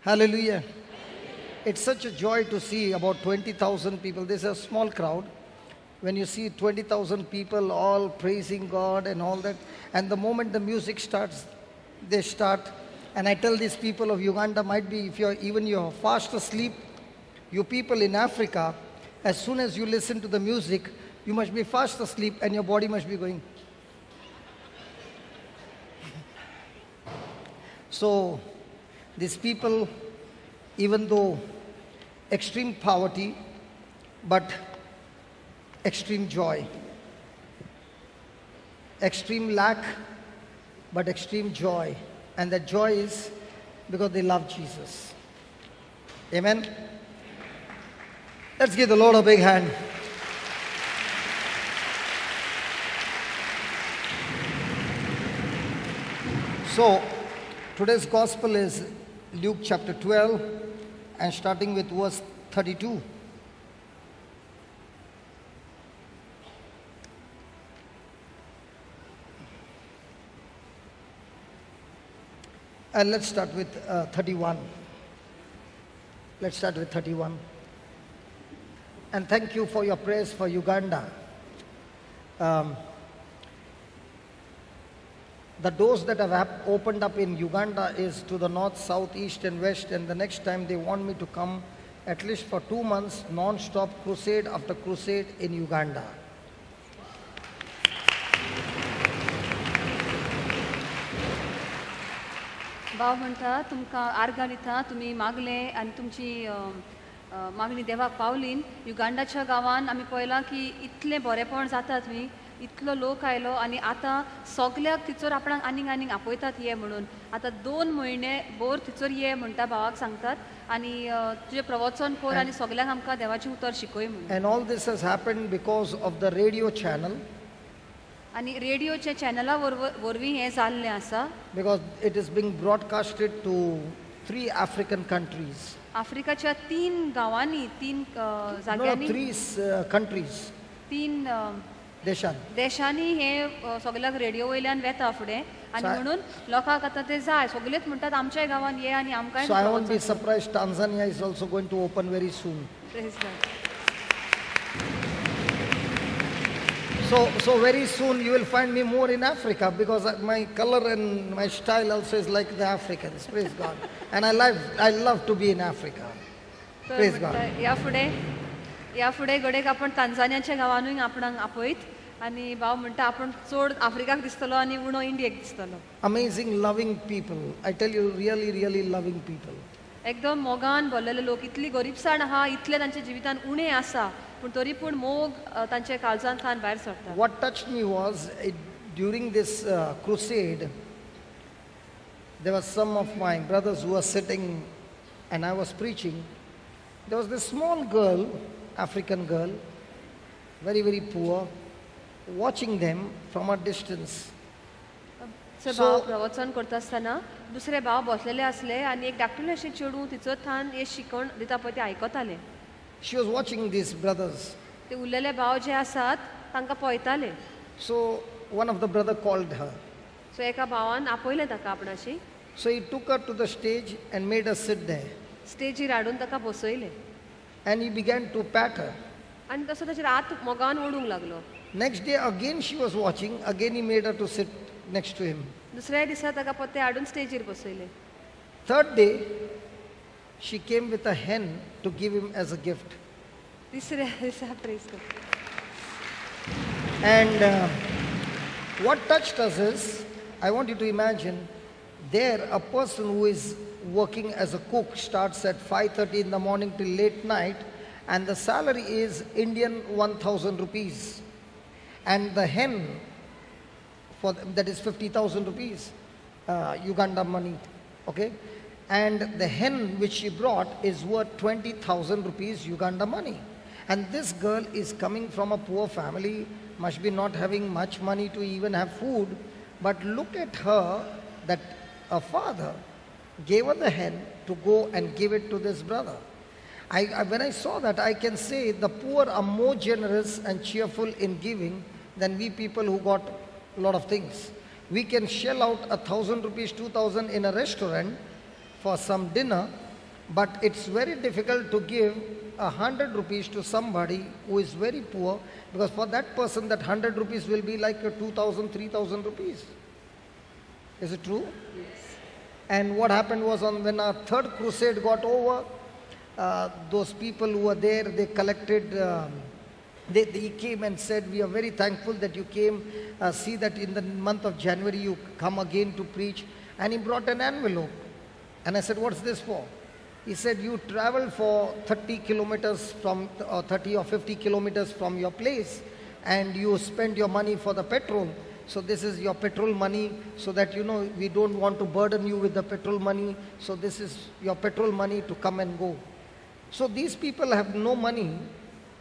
Hallelujah. It's such a joy to see about 20,000 people. This is a small crowd. When you see 20,000 people all praising God and all that, and the moment the music starts, they start. And I tell these people of Uganda, might be if you're even you're fast asleep, you people in Africa, as soon as you listen to the music, you must be fast asleep and your body must be going. So these people, even though extreme poverty, but extreme joy, extreme lack, but extreme joy. And that joy is because they love Jesus. Amen. Let's give the Lord a big hand. So, today's gospel is Luke chapter 12 and starting with verse 32. And let's start with 31. Let's start with 31. And thank you for your prayers for Uganda. The doors that have opened up in Uganda is to the north, south, east and west, and the next time they want me to come at least for 2 months, non-stop crusade after crusade in Uganda. भाव म्हणटा तुमकां आर्गां दिता, तुमी मागले आनी तुमची मागणी देवाक पावलीन. युगांडाच्या गांवान आमी पळयलां की इतलें बरेपण जाता थंय, इतलो लोक आयलो आनी आतां सगल्याक थिचोर आपणाक आनीक आनीक आपयतात ये म्हणून. आतां 2 म्हयने बोर थिचोर ये म्हणटा भावाक सांगतात आनी तुजें प्रवचन कर आनी सगल्यांक आमकां देवाचें उतर शिकय म्हणून. And all this has happened because of the radio channel. आनी रेडियोच्या चॅनला वरवीं हें जाल्लें आसा. Because it is being broadcasted to 3 African countries. आफ्रिकाच्या 3 गांवांनी, 3 जाग्यांनी, 3 countries, 3 देशांनी हे सगल्याक रेडियो वयल्यान वेता फुडें आनी म्हणून लोकांक आतां ते जाय. सगळेच म्हणटात आमच्या गांवान ये आनी आमकांय. So I won't be surprised Tanzania is also going to open very soon. Praise God. So very soon you will find me more in Africa because my color and my style also is like the Africans. Praise God. And I love to be in Africa. Praise God. या फुडें घडेक आपण तांजानियाच्या गांवानूय आपणाक आपयत आनी भाव म्हणटा आपण चड आफ्रिकाक दिसतलो आनी उणो इंडियेक दिसतलो. Amazing loving people. I tell you, really, really loving people. एकदम मोगान भरलेले लोक. इतली गरीबसाण आहा, इतले तांच्या जिवितान उणें आसा, पूण तरी पूण मोग तांच्या काळजांतल्यान भायर सरता. What touched me was during this crusade, there were some of my brothers who were sitting and I was preaching. There was this small girl, African girl, very, very poor, watching them from a distance. So, प्रवचन करता आसतना दुसरे भाव बसलेले आसले आनी एक धाकटुलें अशें चेडूं तिचो थान हे शिकवण दिता पळय ते आयकताले. She was watching these brothers. ते उरलेले भाव जे आसात तांकां पळयताले. So one of the brother called her. So एका भावान आपयलें ताका आपणाशी. So he took her to the stage and made her sit there. स्टेजीर हाडून ताका बसयलें. And he began to pat her. आनी तसो ताचेर हात मोगान ओडूंक लागलो. Next day again she was watching, again he made her to sit next to him. दुसऱ्या दिसा ताका परतें हाडून स्टेजीर बसयलें. Third day she came with a hen to give him as a gift. तिसऱ्या दिसा praise God. And what touched us is, I want you to imagine, there a person who is working as a cook starts at 5:30 in the morning till late night, and the salary is Indian 1,000 rupees. And the hen, for that is 50,000 rupees, Uganda money, okay? And the hen which she brought is worth 20,000 rupees Uganda money. And this girl is coming from a poor family, must be not having much money to even have food. But look at her, that her father gave her the hen to go and give it to this brother. When I saw that, I can say the poor are more generous and cheerful in giving than we people who got a lot of things. We can shell out 1,000 rupees, 2,000 in a restaurant for some dinner, But it's very difficult to give 100 rupees to somebody who is very poor, because for that person that 100 rupees will be like 2,000, 3,000 rupees. Is it true? Yes. And what happened was when our third crusade got over, those people who were there, they collected, they came and said, we are very thankful that you came. See that in the month of January you come again to preach. And he brought an envelope. And I said, what's this for? He said, you travel for 30 kilometers from, or 30 or 50 kilometers from your place, and you spend your money for the petrol. So this is your petrol money, so that, you know, we don't want to burden you with the petrol money. So this is your petrol money to come and go. So these people have no money,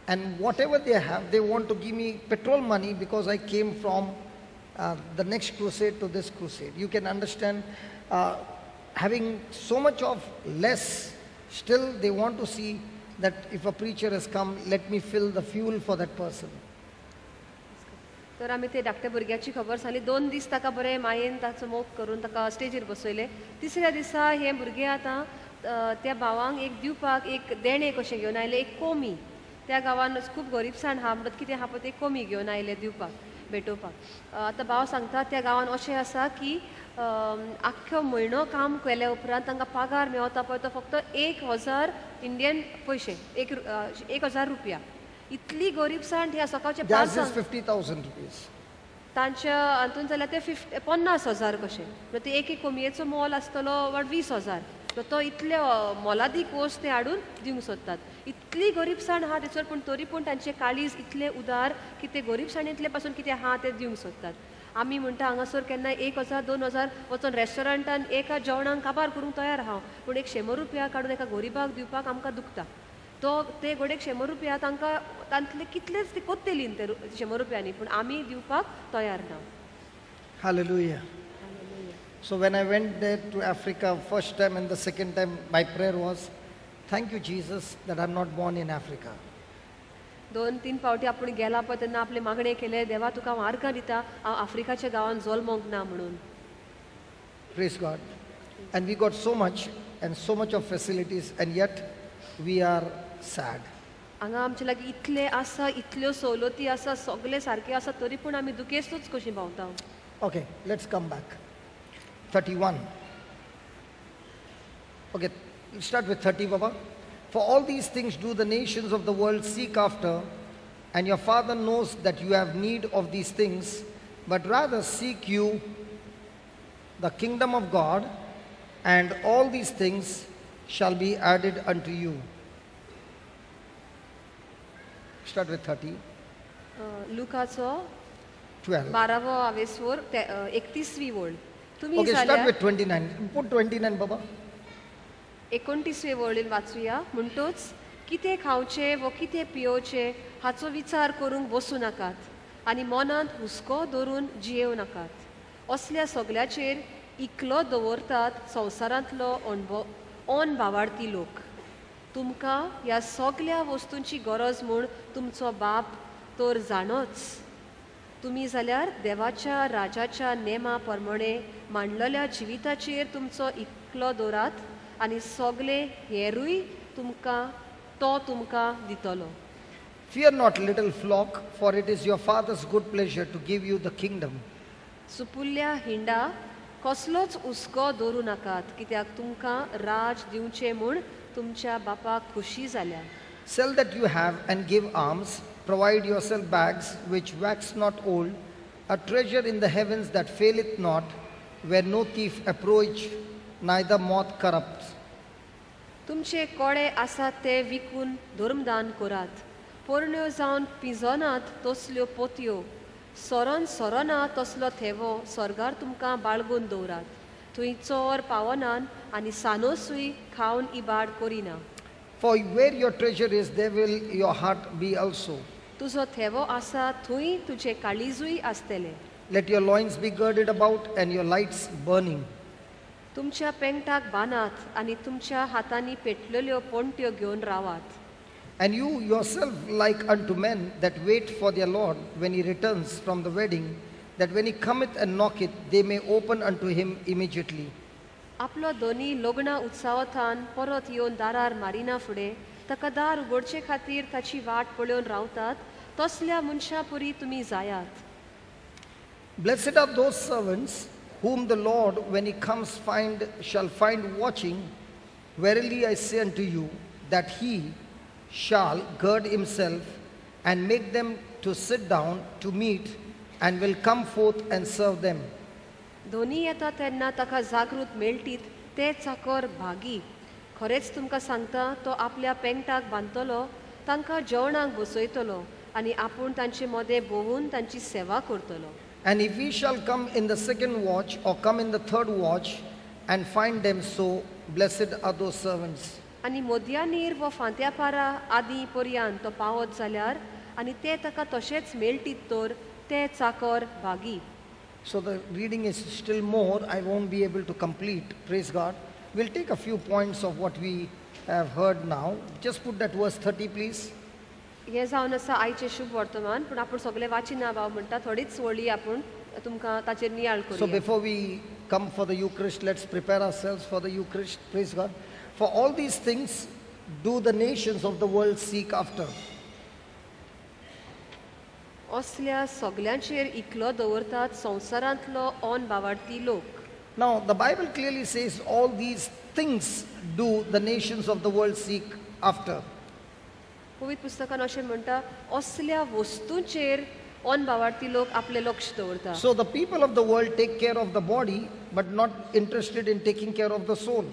and whatever they have, they want to give me petrol money because I came from the next crusade to this crusade. You can understand, having so much of less, still they want to see that if a preacher has come, let me fill the fuel for that person. तर आमी ते धाकट्या भुरग्याची खबर सांगली. 2 दीस ताका बरें मायेन ताचो मोग करून ताका स्टेजीर बसयलें. तिसऱ्या दिसा हे भुरगे आतां त्या भावांक एक दिवपाक एक देणें कशें घेवन आयलें, एक कोमी. त्या गांवान खूब गरीबसाण आहा म्हणत कितें आहा पळय, ते कोमी घेवन आयले दिवपाक, भेटोवपाक. आतां भाव सांगता त्या गांवान अशें आसा की आख्खो म्हयनो काम केल्या उपरांत तांकां पगार मेवता पळय तो फक्त 1000 इंडियन पयशे, 1000 रुपया. इतली गरीबसाण ती सकाळचे 5 50,000 रुपीज तांच्या हातून जाल्यार ते 50,000 कशें. ते एक एक कोमयेचो मोल आसतलो वाट 20,000. तो इतले मोलादीक वस्त ते हाडून दिवंक सोदतात. इतली गरीबसाण आहा थंयसर, पूण तरी पूण तांचे काळीज इतले उदार की ते गरीबसाणेंतले पासून कितें आहा तें दिवंक सोदतात. आमी म्हणटा हांगासर केन्ना 1000 2000 वचोन रेस्टॉरंटान एका जेवणाक काबार करूंक तयार आहा, पूण एक 100 रुपया काडून एका गरिबाक दिवपाक आमकां दुखता. तो ते घोडेक 100 रुपया तांकां तांतले कितलेच ते कोत्तेली ते 100 रुपयांनी, पूण आमी दिवपाक तयार ना. Hallelujah. So when I went there to Africa first time and the second time, my prayer was, thank you Jesus that I'm not born in Africa. 2-3 फावटी आपण गेला पळय तेन्ना आपले मागणे केले, देवा तुका हांव आर्गां दिता, हांव आफ्रिकाच्या गांवांत जल्मोंक ना म्हणून. Praise God. And we got so much and so much of facilities, and yet we are sad. हांगा आमचे लागीं इतले आसा, इतल्यो सवलती आसा, सगळे सारके आसा, तरी पूण आमी दुखेस्तूच कशीं भोंवता. Okay, let's come back. 31. Okay, let's start with 30, Baba. For all these things do the nations of the world seek after, and your Father knows that you have need of these things, but rather seek you the kingdom of God, and all these things shall be added unto you. Start with 30. लुकाचो 12. 12वो आवेसवर 31वी वळ. Okay, start with 29. Put 29, Baba. 29वे वळीन वाचुया. म्हणटोच कितें खावचें वो कितें पियोवचें हाचो विचार करूंक बसूं नाकात, आनी मनांत हुस्को दवरून जियेवं नाकात. असल्या सगळ्याचेर इकलो दवरतात संवसारांतलो ऑन भावार्थी लोक. तुमकां ह्या सगळ्या वस्तूंची गरज म्हूण तुमचो बाप तर जाणोच. तुमी जाल्यार देवाच्या राजाच्या नेमा प्रमाणे मांडलेल्या जिविताचेर तुमचो इकलो दवरात, आनी सगळे हेरूय तुमकां तो तुमकां दितलो. Fear not, little flock, for it is your Father's good pleasure to give you the kingdom. सुपुल्ल्या हिंडा कसलोच हुस्को दवरूं नाकात, कित्याक तुमकां राज दिवचें म्हूण तुमच्या बापाक खुशी जाल्या. Sell that you have and give alms. Provide yourself bags which wax not old, a treasure in the heavens that faileth not, where no thief approach, neither moth corrupts. तुमचे कोडे आसात ते विकून धर्मदान करात. पोरण्यो जावन पिंजनात तसल्यो पोतयो, सोरोन सोरोना तसलो थेवो स्वर्गार तुमकां बाळगून दवरात. थंय चोर पावनान आनी सानोसूय खावन इबाड करिना. For where your treasure is, there will your heart be also. तुजो थेवो आसा थंय तुजें काळीजूय आसतलें. Let your loins be girded about and your lights burning. तुमच्या पेंगटाक बांदात आनी तुमच्या हातांनी पेटलेल्यो पोंट्यो घेवन रावात. And you yourself like unto men that wait for their Lord when he returns from the wedding, that when he cometh and knocketh, they may open unto him immediately. आपलो दोनी लग्ना उत्सवाथान परत येवन दारार मारिना फुडें ताका दार उगडचे खातीर ताची वाट पळोवन रावतात तसल्या मनशां परी तुमी जायात. Blessed are those servants whom the Lord, when he comes, shall find watching. Verily I say unto you, that he shall gird himself and make them to sit down to meat, and will come forth and serve them. दोनी येता तेन्ना ताका जागृत मेळटीत ते चाकर भागी. खरेंच तुमकां सांगता, तो आपल्या पेंगटाक बांदतलो, तांकां जेवणाक बसयतलो आनी आपूण तांचे मदें भोंवून तांची सेवा करतलो. And if he shall come in the second watch or come in the third watch and find them so, blessed are those servants. आनी मोदयानीर वा फांत्या पारा आदी पर्यंत तो पावत जाल्यार आनी ते ताका तशेंच मेळटीत तर ते चाकर भागी. So the reading is still more. I won't be able to complete. Praise God. We'll take a few points of what we have heard now. Just put that verse 30, please. हें जावन आसा आयचें शुभ वर्तमान, पूण आपूण सगळें वाचिना भाव म्हणटा, थोडीच वळी आपूण तुमकां ताचेर नियाळ So करुया. before we come for the Eucharist, let's prepare ourselves for the Eucharist. Praise God. For all these things do the nations of the world seek after. असल्या सगल्यांचेर इकलो दवरतात संवसारांतलो ऑन बावाडती लोक. Now the Bible clearly says all these things do the nations of the world seek after. पवित्र पुस्तकान अशें म्हणटा, असल्या वस्तूंचेर ऑन बावाडती लोक आपलें लक्ष दवरता. So the people of the world take care of the body, but not interested in taking care of the soul.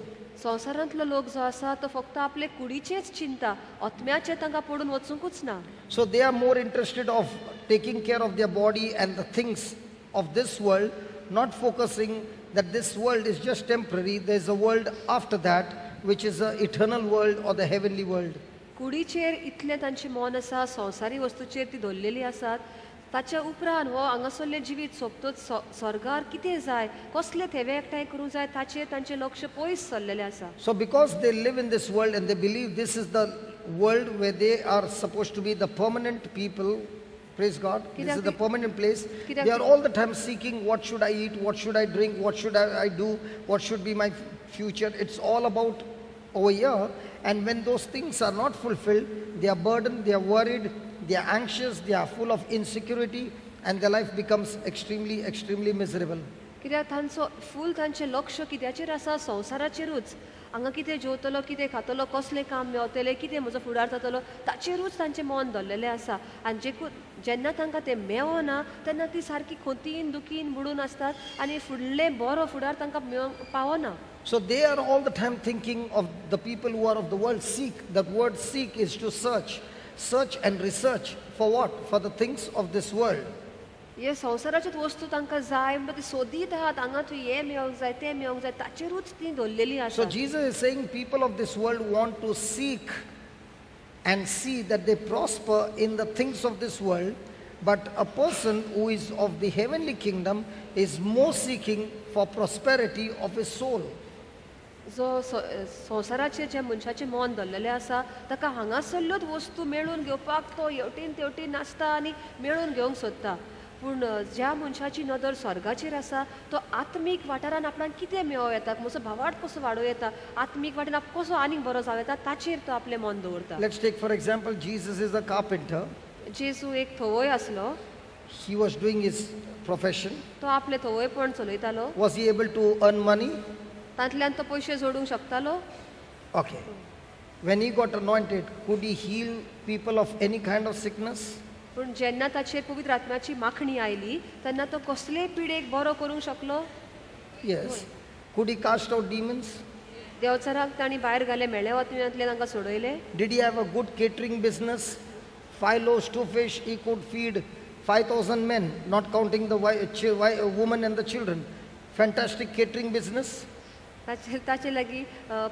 संवसारांतलो लोक जो आसा तो फक्त आपले कुडीचेच चिंता, आत्म्याचें तांकां पडून वचुंकूच ना. So they are more interested of taking care of their body and the things of this world, not focusing that this world is just temporary. There is a world after that, which is the eternal world or the heavenly world. कुडीचेर इतलें तांचें मन आसा, संवसारी वस्तूचेर ती दवरलेली आसात. ताच्या उपरांत हो हांगासरलें जिवीत सोंपतच स्वर्गार कितें जाय, कसले थेवे एकठांय करूंक जाय ताचेर तांचें लक्ष पयस सरलेलें आसा. So because they live in this world and they believe this is the world where they are supposed to be the permanent people, praise God, this is the permanent place. They are all the time seeking what should I eat, what should I drink, what should I do, what should be my future. It's all about over here. And when those things are not fulfilled, they are burdened, they are worried, they are anxious, they are full of insecurity, and their life becomes extremely, extremely miserable. कित्याक तांचो फूल तांचें लक्ष कित्याचेर आसा, संवसाराचेरूच. हांगा कितें जेवतलो, कितें खातलो, कसलें काम मेवतलें, कितें म्हजो फुडार जातलो, ताचेरूच तांचें मन धरलेलें आसा. आनी जेन्ना तांकां तें मेवना तेन्ना ती सारकी खोतीन दुखीन बुडून आसतात आनी फुडलें बरो फुडार तांकां मेळोवंक पावना. So they are all the time thinking of the people who are of the world. Seek, that word seek is to search. Search and research for what? For the things of this world. हे संवसाराच्योच वस्तू तांकां जाय म्हणटा ती सोदीत आहात, हांगा थंय हें मेळोंक जाय, तें मेळोंक जाय, ताचेरूच ती दवरलेली So आसा. Jesus is saying people of this world want to seek and see that they prosper in the things of this world, but a person who is of the heavenly kingdom is more seeking for prosperity of his soul. जो संवसाराचेर ज्या मनशाचें मन धरलेलें आसा ताका हांगासरल्योच वस्तू मेळोवन घेवपाक तो हेवटेन तेवटेन नाचता आनी मेळोवन घेवंक सोदता. पूण ज्या मनशाची नदर स्वर्गाचेर आसा तो आत्मीक वाठारान आपणाक कितें मेळोवं येता, म्हजो भावार्थ कसो वाडोवं येता, आत्मीक वाटेन आप कसो आनीक बरो जावं येता, ताचेर तो आपलें मन दवरता. Let's take for example, Jesus is a carpenter. जेजू एक थवय आसलो. He was doing his profession. तो आपलें थवयपण चलयतालो. Was he able to earn money? तांतल्यान तो पयशे जोडूंक शकतालो. Okay. When he got anointed, could he heal people of any kind of sickness? पूण जेन्ना ताचेर पवित्र आत्म्याची माखणी आयली तेन्ना तो कसलेय पिडेक बरो करूंक शकलो. Yes. Could he cast out demons? देवचाराक तांणी भायर घाले, मेळे आत्म्यांतले तांकां सोडयले. Did he have a good catering business? 5 loaves, 2 fish, he could feed 5,000 men, not counting the women and the children. Fantastic catering business. ताचे लागीं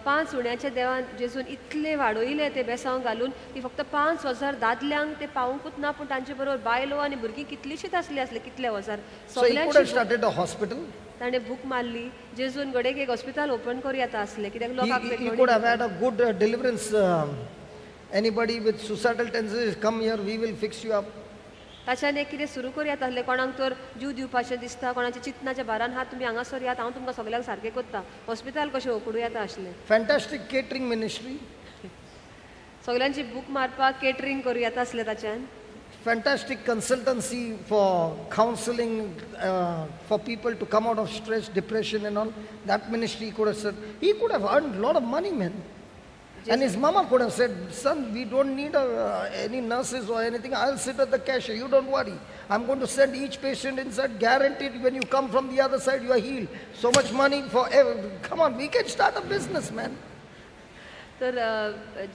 5 उण्याच्या देवान जेजून इतले वाडयले ते बेसांव घालून की फक्त 5,000 दादल्यांक ते पावूंकूच ना, पूण तांचे बरोबर बायलो आनी भुरगीं कितलीशींच आसली आसली, कितले हजार. So he could have started a hospital. ताणें भूक मारली. जेजून घडयेक एक हॉस्पिटल ओपन करूं येता आसलें, कित्याक लोकांक He could have had a good deliverance. Anybody with suicidal tendencies, come here, we will fix you up. ताच्यान एक कितें सुरू करूं येता आसलें. कोणाक तर जीव दिवपाचें दिसता, कोणाच्या चिंतनाच्या भारान हात तुमी हांगासर यात, हांव तुमकां सगल्यांक सारकें करता, हॉस्पिटल कशें उकडूं येता आसलें. Fantastic catering ministry. सगल्यांची बूक मारपाक केटरींग करूं येता आसलें ताच्यान. Fantastic consultancy for counseling for people to come out of stress, depression and all. That ministry he could have said, he could have earned a lot of money, man. And his mama could have said, son, we don't need any nurses or anything. I'll sit at the cashier. You don't worry. I'm going to send each patient inside. Guaranteed when you come from the other side, you are healed. So much money for every. Come on, we can start a business, man. तर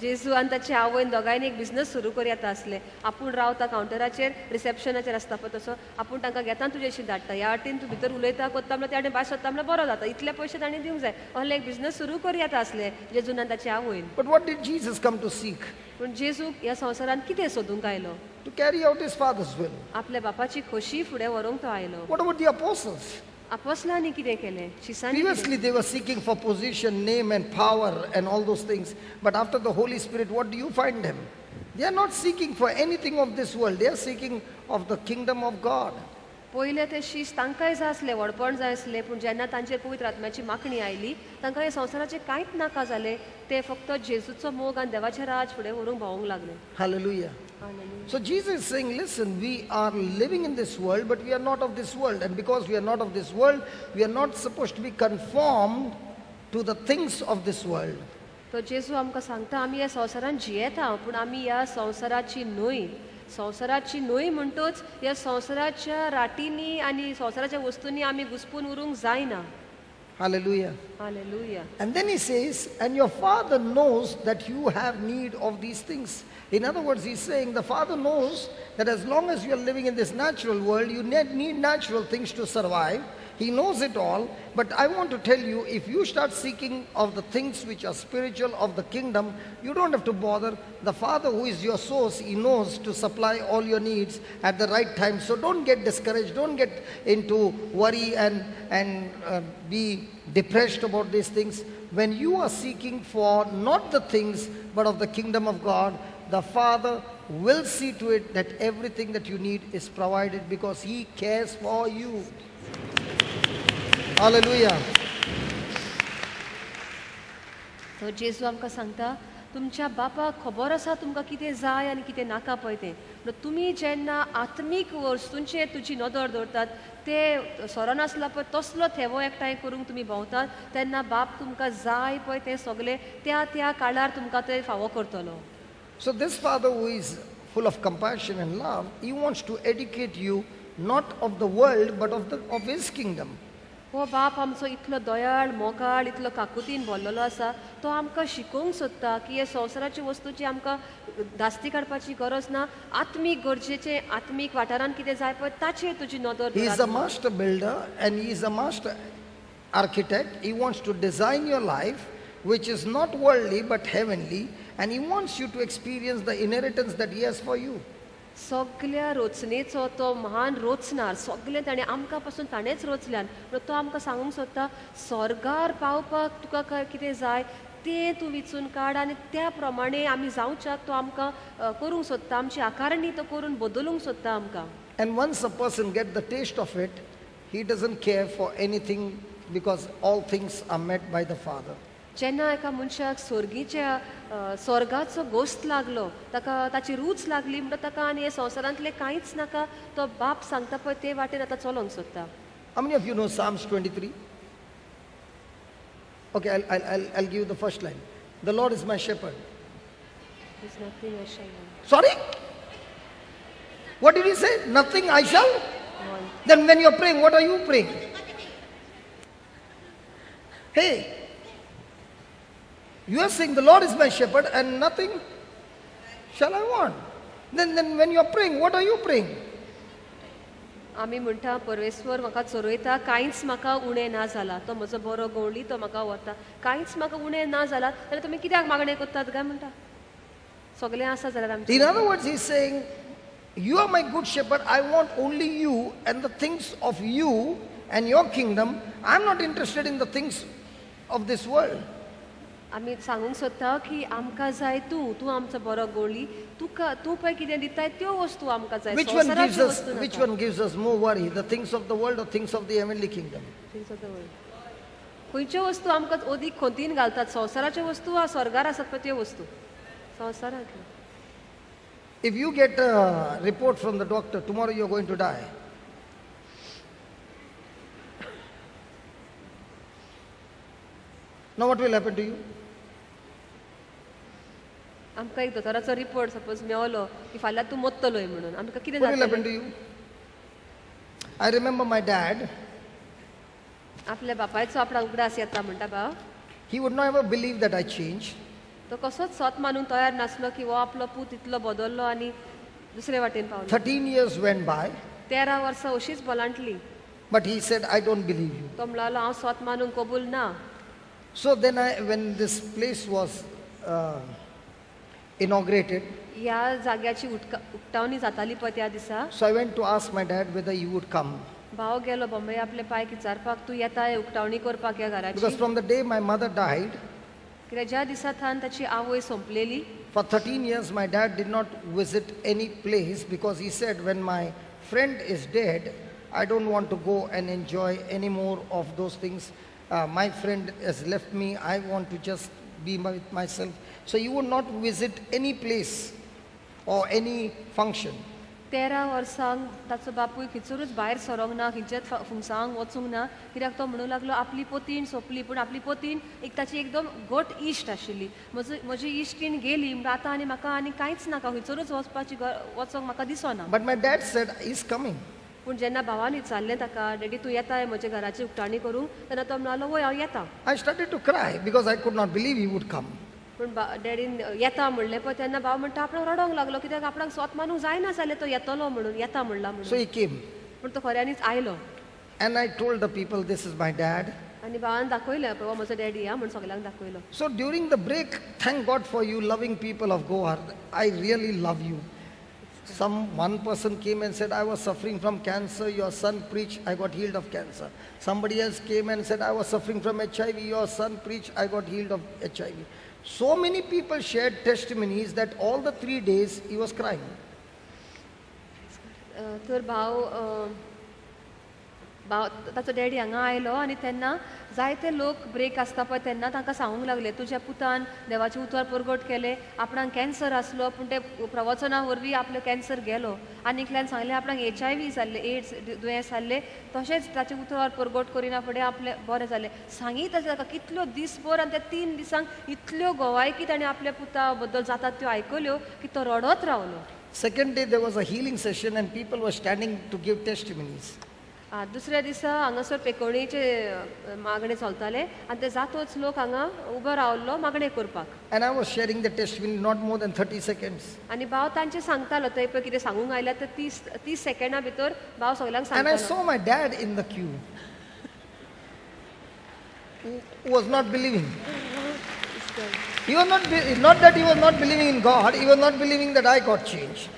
जेजू आनी ताची आवयन दोगांयनी एक business सुरू करूं येता आसलें. आपूण रावता कावंटराचेर, रिसेप्शनाचेर आसता पळय तसो, आपूण तांकां घेता आनी तुजेशी धाडटा. ह्या वाटेन तूं भितर उलयता कोत्ता म्हणल्यार त्या वाटेन भायर सोदता म्हणल्यार बरो जाता. इतले पयशे ताणें दिवंक जाय. असलो एक बिजनस सुरू करूं येता आसलें जेजून आनी ताची आवयन. But what did Jesus come to seek? पूण जेजू ह्या संवसारांत कितें सोदूंक आयलो? To carry out his father's will. आपल्या बापाची खोशी फुडें व्हरूंक तो आयलो. What about the apostles? आपोस्लांनी कितें केलें? शिसांनी. Previously they were seeking for position, name and power and all those things. But after the Holy Spirit, what do you find them? They are not seeking for anything of this world. They are seeking of the kingdom of God. पयले ते शीस तांकांय जाय आसलें, व्हडपण जाय आसलें, पूण जेन्ना तांचेर पवित्र आत्म्याची मागणी आयली तांकां हे संवसाराचें कांयच नाका जालें. ते फक्त जेजूचो मोग आनी देवाचें राज फुडें व्हरूंक भोंवूंक लागले. Hallelujah. So Jesus is saying, listen, we are living in this world, but we are not of this world. And because we are not of this world, we are not supposed to be conformed to the things of this world. तो जेजू आमकां सांगता आमी ह्या संवसारांत जियेता, पूण आमी ह्या संवसाराची न्हय. संवसाराची न्हय म्हणटच ह्या संवसाराच्या राटींनी आनी संवसाराच्या वस्तूंनी आमी घुसपून उरूंक जायना. Hallelujah. Hallelujah. And then he says, and your father knows that you have need of these things. In other words, he's saying the father knows that as long as you are living in this natural world, you need natural things to survive. He knows it all. But I want to tell you, if you start seeking of the things which are spiritual of the kingdom, you don't have to bother. The Father who is your source, he knows to supply all your needs at the right time. So don't get discouraged. Don't get into worry and be depressed about these things. When you are seeking for not the things, but of the kingdom of God, the Father will see to it that everything that you need is provided because he cares for you. Hallelujah. तो जेजू आमकां सांगता तुमच्या बापाक खबर आसा तुमकां कितें जाय आनी कितें नाका पळय तें. पूण तुमी जेन्ना आत्मीक वस्तूंचेर तुजी नदर दवरतात, ते सोरो नासला पळय तसलो थेवो एकठांय करूंक तुमी भोंवतात, तेन्ना बाप तुमकां जाय पळय तें सगलें त्या त्या काळार तुमकां तें फावो करतलो. So this father who is full of compassion and love, he wants to educate you not of the world but of his kingdom. हो बाप आमचो इतलो दयाळ मोगाळ इतलो काकुतीन भरलेलो आसा, तो आमकां शिकोवंक सोदता की हे संवसाराच्या वस्तूची आमकां धास्ती काडपाची गरज ना, आत्मीक गरजेचें आत्मीक वाठारान कितें जाय पळय ताचेर तुजी नदर. He is a master builder and he is a master architect. He wants to design your life which is not worldly but heavenly, and he wants you to experience the inheritance that he has for you. सगल्या रचनेचो तो महान रचणार, सगळें ताणें आमकां पासून ताणेंच रचल्यान, पूण तो आमकां सांगूंक सोदता स्वर्गार पावपाक तुका कितें जाय तें तूं विचून काड आनी त्या प्रमाणे आमी जावच्याक तो आमकां करूंक सोदता, आमची आकारणी तो करून बदलूंक सोदता आमकां. And once a person gets the taste of it, he doesn't care for anything because all things are met by the Father. जेन्ना एका मनशाक स्वर्गीच्या स्वर्गाचो गोश्त लागलो, ताका ताची रूच लागली म्हणटा ताका आनी हे संवसारांतलें कांयच नाका, तो बाप सांगता पळय ते वाटेन आतां चलोवंक सोदता. How many of you know Psalms 23? Okay, I'll give you the first line. The Lord is my shepherd. There's nothing I shall want. Sorry? What did he say? Nothing I shall want. Then when you're praying, what are you praying? Hey, you are saying the Lord is my shepherd and nothing shall I want. Then when you are praying, what are you praying? आमी म्हणटा परमेश्वर म्हाका चरयता, कांयच म्हाका उणें ना जाला, तो म्हजो बरो गवळी, तो म्हाका व्हरता, कांयच म्हाका उणें ना जाला, जाल्यार तुमी कित्याक मागणें करतात काय म्हणटा? सगळें आसा जाल्यार आमचें. In other words, he is saying, you are my good shepherd, I want only you and the things of you and your kingdom. I am not interested in the things of this world. आमी सांगूंक सोदता की आमकां जाय तूं, तूं आमचो बरो गोळी, तुका तूं पळय कितें दिताय त्यो वस्तू आमकां जाय. Which one gives संवसाराच्यो us वस्तू which नाका. one gives us more worry, the things of the world or things of the heavenly kingdom? Things of the world. खंयच्यो वस्तू आमकां अदीक खोंतीन घालतात, संवसाराच्यो वस्तू वा स्वर्गार आसात पळय त्यो वस्तू? संवसारांतल्यो. If you get a report from the doctor, tomorrow you are going to die. Now what will happen to you? आमकां एक दोतोराचो रिपोर्ट सपोज मेवलो की फाल्यां तूं मरतलोय म्हणून, आमकां कितें What will happen जातलें? to you? I remember my dad. आपल्या बापायचो आपणाक उगडास येता म्हणटा भाव. He would never believe that I changed. तो कसोच सोत मानूंक तयार नासलो की हो आपलो पूत इतलो बदल्लो आनी दुसरे वाटेन पावलो. 13 years went by. 13 वर्सां अशीच बलांटली. But he said, I don't believe you. तो म्हणलो हांव सोत मानूंक कबूल ना. So then when this place was inaugurated, ह्या जाग्याची उक्तावणी जाताली पळय त्या दिसा. So I went to ask my dad whether he would come. भाव गेलो बॉम्बे आपले पाय विचारपाक तूं येताय उक्तावणी करपाक ह्या घराची? Because from the day my mother died, कित्याक ज्या दिसा थावन ताची आवय सोंपलेली, for 13 years my dad did not visit any place because he said, when my friend is dead, I don't want to go and enjoy any more of those things. My friend has left me, I want to just be with myself. So he would not visit any place or any function. 13 वर्सांक ताचो बापूय खंयसरूच भायर सरोंक ना, खंयच्याच फुंगसांक वचूंक ना, कित्याक तो म्हणूंक लागलो आपली पोतीण सोंपली, पूण आपली पोतीण एक ताची एकदम घट इश्ट आशिल्ली. म्हजी इश्टीण गेली म्हणून आतां आनी म्हाका आनी कांयच नाका, खंयसरूच वचपाची वचोंक म्हाका दिसना. But my dad said, he's coming. पूण जेन्ना भावान विचारलें ताका, डॅडी तूं येताय म्हज्या घराची उक्तावणी करूंक, तेन्ना तो म्हणलो वय हांव येता. I started to cry because I could not believe he would come. पूण डॅडीन येता म्हणलें पळय तेन्ना भाव म्हणटा आपणाक रडोंक लागलो, कित्याक आपणाक स्वत मानूंक जायना जालें तो येतलो म्हणून, येता म्हणला म्हणून. So he came. पूण तो खऱ्यांनीच आयलो. And I told the people, this is my dad. आनी भावान दाखयलें पळय हो म्हजो डॅडी हा म्हूण सगल्यांक दाखयलो. So during the break, thank God for you loving people of Goa. I really love you. Some one person came and said, I was suffering from cancer, your son preached, I got healed of cancer. Somebody else came and said, I was suffering from HIV, your son preached, I got healed of HIV. So many people shared testimonies that all the 3 days he was crying. तर भाव भाव ताचो daddy हांगा आयलो आनी तेन्ना जायते लोक ब्रेक आसता पळय तेन्ना तांकां सांगूंक लागले तुज्या पुतान देवाचें उतर परगट केलें, आपणाक कॅन्सर आसलो पूण ते प्रवचना वरवीं आपलो कॅन्सर गेलो. आनी एकल्यान सांगलें आपणाक HIV जाल्लें, एड्स दुयेंस जाल्लें, तशेंच ताचें उतर परगट करिना फुडें आपलें बरें जालें. सांगीत आसा ताका कितल्यो दीसभर आनी त्या 3 दिसांक इतल्यो गोवायकी ताणें आपल्या पुता बद्दल जातात त्यो आयकल्यो की तो रडत रावलो. Second day there was a healing session and people were standing to give testimonies. दुसऱ्या दिसा हांगासर पेकोणीचे मागणे चलताले आनी ते जातोच लोक हांगा उबो रावल्लो मागणे करपाक. And I was sharing the testimony not more than 30 seconds. आनी भाव तांचे सांगतालो ते पळय कितें सांगूंक आयल्या तर 30 सेकंडा भितर भाव सगल्यांक And I सांगतालो. saw my dad in the queue, who was not believing. He was not that he was not believing in God, he was not believing that I got changed.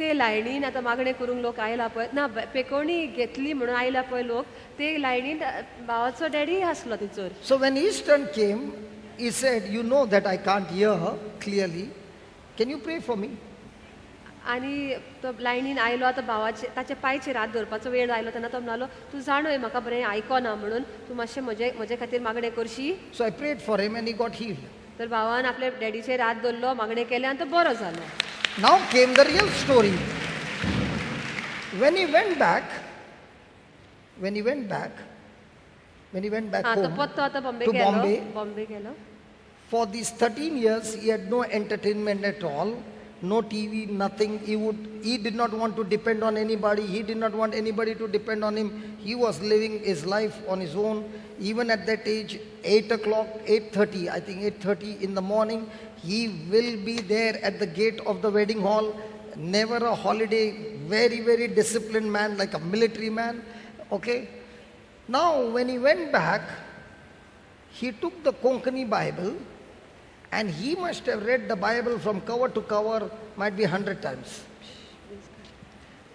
ते लायणीन आतां मागणें करूंक लोक आयला पळय ना पेकोणी घेतली म्हणून आयला पळय लोक, ते लायणीन भावाचो डॅडी आसलो थंयसर. So when his turn came, he said, you know that I can't hear clearly, can you pray for me? आनी तो लायणीन आयलो आतां भावाचे ताचे पांयचेर हात दवरपाचो वेळ आयलो तेन्ना तो म्हणालो तूं जाणय म्हाका बरें आयकना म्हणून तूं मातशें म्हजे खातीर मागणें करशी. So I prayed for him and he got healed. तर भावान आपल्या डॅडीचेर हात दवरलो, मागणें केलें आनी तो बरो जालो. Now came the real story. When he went back home to Bombay, for these 13 years he had no entertainment at all, no TV, nothing. He did not want to depend on anybody. He did not want anybody to depend on him. He was living his life on his own. Even at that age, 8 o'clock, 8:30, I think 8:30 in the morning, he will be there at the gate of the wedding hall. Never a holiday. Very, very disciplined man, like a military man. Okay. Now, when he went back, he took the Konkani Bible and he must have read the Bible from cover to cover, might be 100 times.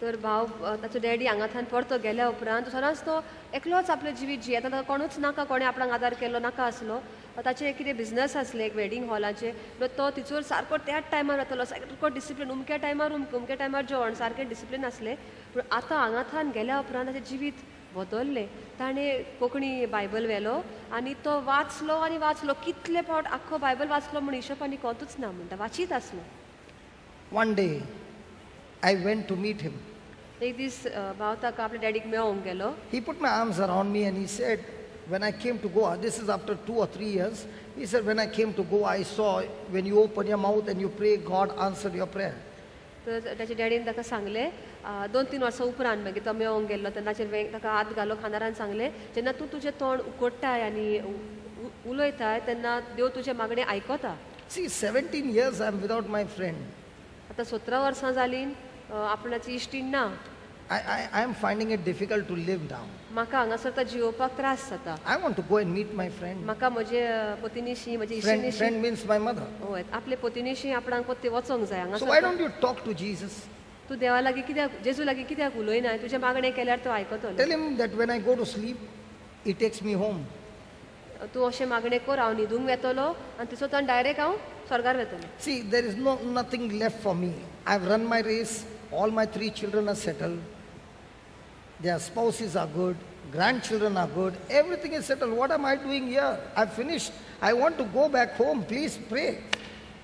तर भाव ताचो daddy हांगाथान परतो गेल्या उपरांत सदांच तो एकलोच आपलें जिवीत जियेता, ताका कोणूच नाका, कोणें आपणाक आदार केल्लो नाका आसलो. ताचें कितें बिजनस आसलें एक वेडींग हॉलाचें, तो तिचोर सारको त्याच टायमार वतालो, सारको डिसिप्लीन, उमक्या टायमार उमक्या टायमार जेवण, सारकें डिसिप्लीन आसलें. पूण आतां हांगाथान गेल्या उपरांत ताचें जिवीत बदल्लें. ताणें कोंकणी बायबल व्हेलो आनी तो वाचलो आनी वाचलो, कितले फावट आख्खो बायबल वाचलो म्हूण हिशोब आनी कोतूच ना म्हणटा, वाचीत आसलो. One day I went to meet him. एक दीस भाव ताका आपल्या डॅडीक मेळोंक गेलो. He put my arms around me and he said, when I came to Goa, this is after 2 or 3 years, he said, when I came to Goa, I saw when you open your mouth and you pray, God answered your prayer. तर ताच्या डॅडीन ताका सांगलें, 2-3 वर्सां उपरांत मागीर तो मेळोंक गेल्लो तेन्ना ताका हात घालो खांदार आनी सांगलें, जेन्ना तूं तुजें तोंड उकडटाय आनी उलयताय तेन्ना देव तुजें मागणें आयकता. See, 17 years I am without my friend. आतां 17 वर्सां जालीं आपणाची इश्टीण ना. I am finding it difficult to live now. म्हाका हांगासर आतां जियोवपाक त्रास जाता. I want to go and meet my friend. म्हाका म्हजे पतिनीशी, म्हजे इश्टिणीशी. Friend means my mother. हय, आपले पतिनीशी आपणाक पत्ते वचोंक जाय हांगासर. So why don't you talk to Jesus? तूं देवा लागीं कित्याक, जेजू लागीं कित्याक उलयना? तुजें मागणें केल्यार तो आयकतलो. Tell him that when I go to sleep, he takes me home. तूं अशें मागणें कर, हांव न्हिदूंक वेतलो आनी थंयसर डायरेक्ट हांव स्वर्गार वेतलो. See, there is nothing left for me. I have run my race. All my 3 children are settled. Their spouses are good. Grandchildren are good. Everything is settled. What am I doing here? I've finished. I want to go back home. Please pray.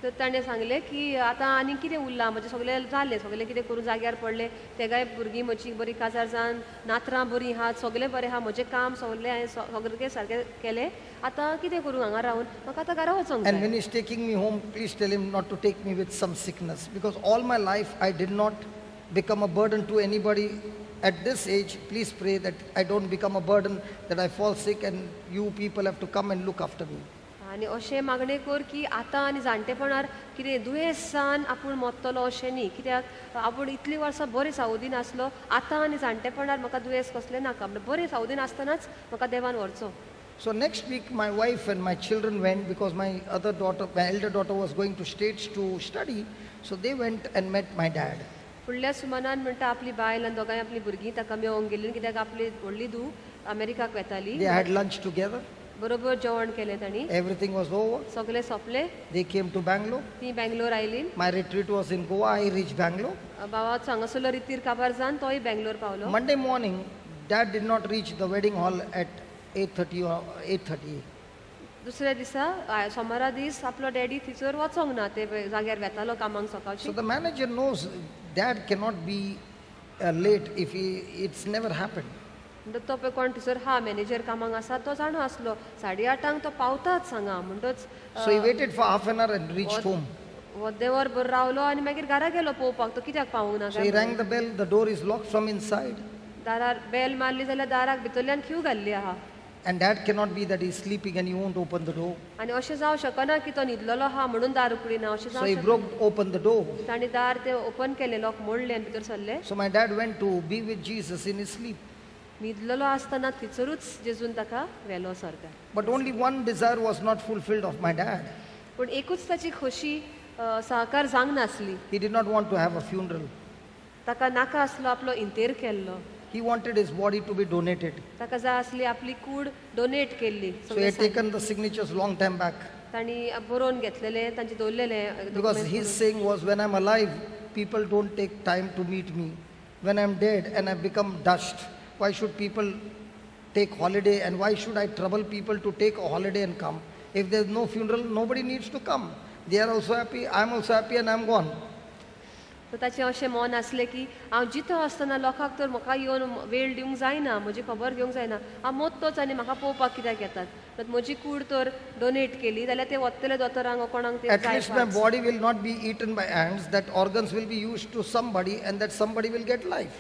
तर ताणें सांगलें की आतां आनी कितें उरलां, म्हजें सगळें जालें, सगळें कितें करून जाग्यार पडलें. तेगाय भुरगीं म्हजी बरीं काजार जावन, नातरां बरीं आहात, सगळें बरें आहा, म्हजें काम सगळें हांवें सगळें सारकें केलें. आतां कितें करूं हांगा रावन, म्हाका आतां घरा वचोंक जाय. And when he's taking me home, please tell him not to take me with some sickness, because all my life I did not become a burden to anybody. At this age, please pray that I don't become a burden, that I fall sick and you people have to come and look after me. आनी अशें मागणें कर की आतां आनी जाणटेपणार कितें दुयेंस जावन आपूण मरतलो अशें न्ही, कित्याक आपूण इतलीं वर्सां बरें सावदीन आसलो, आतां आनी जाणटेपणार म्हाका दुयेंस कसलें नाका, म्हणल्यार बरें सावदीन आसतनाच म्हाका देवान व्हरचो. So next week my wife and my children went, because my other daughter, my elder daughter was going to States to study, so they went and met my dad. फुडल्या सुमानान म्हणटा आपली बायल आनी दोगांय आपली भुरगीं ताका मेळोंक गेलीं, कित्याक आपली व्हडली धूव अमेरिकाक वेताली. They had lunch together. बरोबर जेवण केलें तांणी. Everything was over. सगळें सोंपलें. They came to Bangalore. ती बेंगलोर आयली. My retreat was in Goa. I reached Bangalore. बाबाचो हांगासरलो रितीर काबार जावन तोय बेंगलोर पावलो. Monday morning, Dad did not reach the wedding hall at 8:30 or 8:30. दुसऱ्या दिसा सोमारा दीस आपलो डॅडी थंयसर वचोंक ना, ते जाग्यार वेतालो कामाक सकाळची. So the manager knows Dad cannot be late if he, it's never happened. म्हणटच तो पळय कोण थंयसर हा मॅनेजर कामाक आसा तो जाणो आसलो, 8:30 तो पावताच हांगा. म्हणटच So he waited for half an hour and reached home. वद्देवर बरो रावलो आनी मागीर घरा गेलो पळोवपाक तो कित्याक पावूंक ना. So he rang the bell, the door is locked from inside. दारार बेल मारली जाल्यार दाराक भितरल्यान खीव घाल्ली आहा. And that cannot be that he's sleeping and he won't open the door. आनी अशें जावं शकना की तो न्हिदलेलो आहा म्हणून दार उगडिना, अशें So he जावं broke open the door. ताणें दार ते ओपन केलें, लॉक मोडलें आनी भितर सरले. So my dad went to be with Jesus in his sleep. न्हिदलेलो आसतना थंयसरूच जेजून ताका व्हेलो स्वर्गार. But only one desire was not fulfilled of my dad. पूण एकूच ताची खोशी साकार जावंक नासली. He did not want to have a funeral. ताका नाका आसलो आपलो इंतेर केल्लो. He wanted his body to be donated. ताका जाय आसली आपली कूड डोनेट केल्ली. So he had taken the signatures long time back. तांणी बरोवन घेतलेले, तांचे दवरलेले. Because his saying was, when I'm alive, people don't take time to meet me. When I'm dead and I've become dust, why should people take holiday and why should I trouble people to take a holiday and come? If there's no funeral, nobody needs to come. They are also happy, I'm also happy and I'm gone. तर ताचें अशें मन आसलें की हांव जितो आसतना लोकांक तर म्हाका येवन वेळ दिवंक जायना, म्हजी खबर घेवंक जायना, हांव मोत्तोच आनी म्हाका पळोवपाक कित्याक येतात. तर म्हजी कूड तर डोनेट केली जाल्यार ते वतले दोतोरांक कोणाक ते. At least my body will not be eaten by ants, that organs will be used to somebody and that somebody will get life.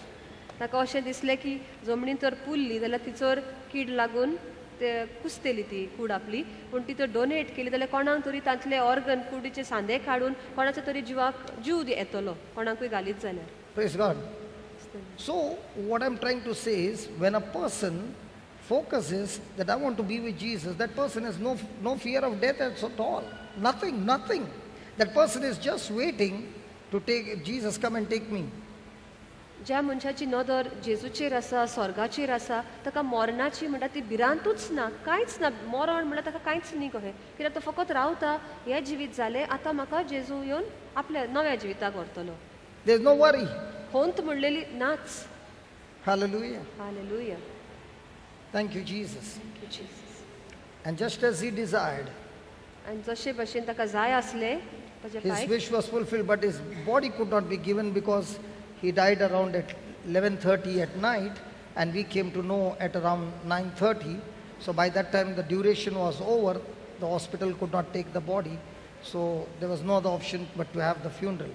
ताका अशें दिसलें की जमनीन तर पुरली जाल्यार तिचोर कीड लागून ते कुसतली ती कूड आपली, पूण ती तर डोनेट केली जाल्यार कोणाक तरी तांतले ऑर्गन कुडीचे सांदे काडून कोणाच्या तरी जिवाक जीव येतलो, कोणाकूय घालीत जाल्यार. Praise God. So what I'm trying to say is, when a person focuses that I want to be with Jesus, that person has no fear of death at all. Nothing, nothing. That person is just waiting to take Jesus, come and take me. ज्या मनशाची नदर जेजूचेर आसा, स्वर्गाचेर आसा, ताका मरणाची म्हणटा ती भिरांतूच ना, कांयच ना. मरण म्हणल्यार ताका कांयच न्ही कहें, कित्याक तो फकत रावता, हें जिवीत जालें आतां म्हाका जेजू येवन आपल्या नव्या जिविताक व्हरतलो. There is no worry. होंत म्हणलेली नाच. Hallelujah. Hallelujah. Thank you Jesus. Thank you Jesus. And just as he desired, आनी जशे भशेन ताका जाय आसलें ताच्या his पायक wish was fulfilled, but his body could not be given because he died around at 11:30 at night, and we came to know at around 9:30. So by that time the duration was over. The hospital could not take the body, so there was no other option but to have the funeral.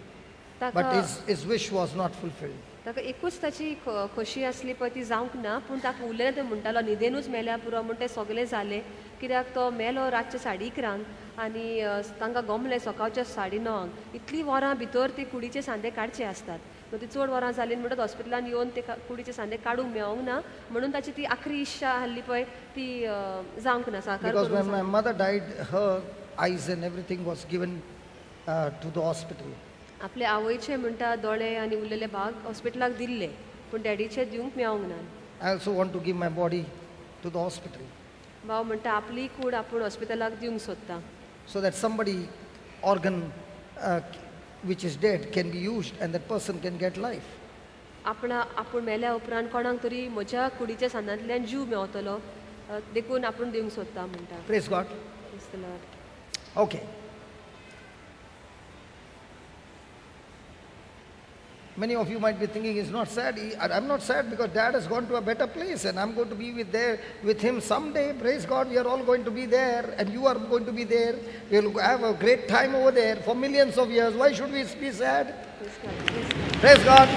But ताका his wish was not fulfilled. ताका एकूच ताची खोशी आसली पळय ती जावंक ना, पूण ताका उलयलें तो म्हणटालो न्हिदेनूच मेल्या पुरो म्हूण तें सगळें जालें, कित्याक तो मेलो रातचे 11:30 आनी तांकां गमलें सकाळच्या 9:30. इतलीं वरां भितर ती कुडीचे सांदे काडचे आसतात, न्हू ती चड वरां जालीं म्हणटच हॉस्पिटलान येवन ते कुडीचे सांदे काडूंक मेळोंक ना, म्हणून ताची ती आखरी इच्छा आहली पळय ती जावंक ना, साकार Because करूंक when my जावंक. mother died, her eyes and everything was given to the hospital. आपले आवयचे म्हणटा दोळे आनी उरलेले भाग हॉस्पिटलाक दिल्ले, पूण डॅडीचे दिवंक मेळोंक ना. I also want to give my body to the hospital. भाव म्हणटा आपली कूड आपूण हॉस्पिटलाक दिवंक सोदता, so that somebody organ which is dead can be used and that person can get life. आपणा आपूण मेल्या उपरांत कोणाक तरी म्हज्या कुडीच्या सांदांतल्यान जीव मेवतलो, देखून आपूण दिवंक सोदता म्हणटा. Praise God. Praise the Lord. Okay. Many of you might be thinking, he's not sad. I'm not sad because Dad has gone to a better place and I'm going to be with him someday. Praise God, we are all going to be there and you are going to be there. We'll have a great time over there for millions of years. Why should we be sad? Praise God. Praise God. Praise God.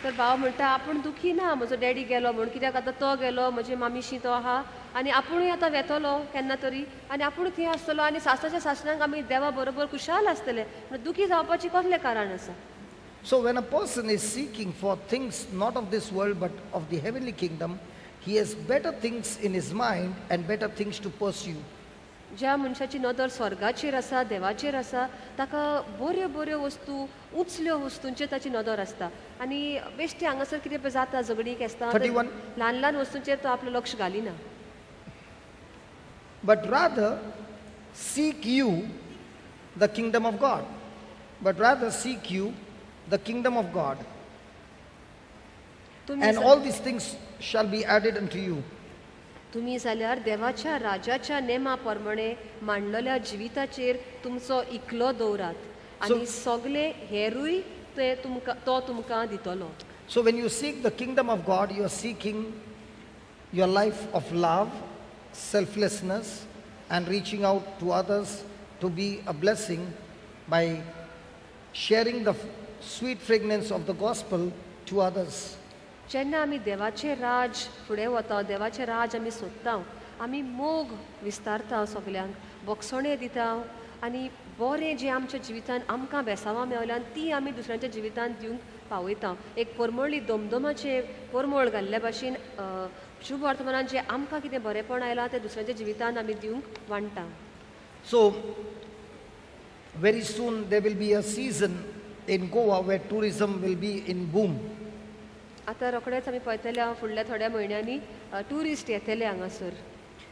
तर भाव म्हणटा आपूण दुखी ना, म्हजो daddy गेलो म्हूण, कित्याक आतां तो गेलो, म्हजे मामीशी तो आहा आनी आपुणूय आतां वेतलो केन्ना तरी आनी आपूण थंय आसतलो आनी सासणाच्या सासणाक आमी देवा बरोबर खुशाल आसतले, म्हण दुखी जावपाची कसलें कारण आसा? So when a person is seeking for things not of this world but of the heavenly kingdom, he has better things in his mind and better things to pursue. ज्या मनशाची नदर स्वर्गाचेर आसा, देवाचेर आसा, ताका बऱ्यो बऱ्यो वस्तू, उंचल्यो वस्तूंचेर ताची नदर आसता आनी बेश्टी हांगासर कितें पळय जाता, झगडीं केसतां, 31. ल्हान ल्हान वस्तूंचेर तो आपलें लक्ष घालिना. But rather seek you the kingdom of God. But rather seek you the kingdom of God. And all these things shall be added unto you. तुमी जाल्यार देवाच्या राजाच्या नेमा प्रमाणे मांडलेल्या जिविताचेर तुमचो इकलो दवरात आनी सगळे हेरूय ते तुमकां तो तुमकां दितलो. So when you seek the kingdom of God, you are seeking your life of love, selflessness, and reaching out to others to be a blessing by sharing the sweet fragrance of the gospel to others. जेन्ना आमी देवाचें राज फुडें वता, देवाचें राज आमी सोदता, आमी मोग विस्तारता, सगल्यांक बक्षणे दिता आनी बरें जें आमच्या जिवितान आमकां बेसावां मेवल्यान ती आमी दुसऱ्यांच्या जिवितान दिवंक पावयता. एक परमळी दमदमाचें परमळ घाल्ल्या भाशेन शुभ वर्तमानान जें आमकां कितें बरेंपण आयलां तें दुसऱ्यांच्या जिवितान आमी दिवंक वांट्टा. So very soon there will be a season in Goa where tourism will be in boom. आतां रोखडेच आमी पळयतले फुडल्या थोड्या म्हयन्यांनी ट्युरिस्ट येतले हांगासर.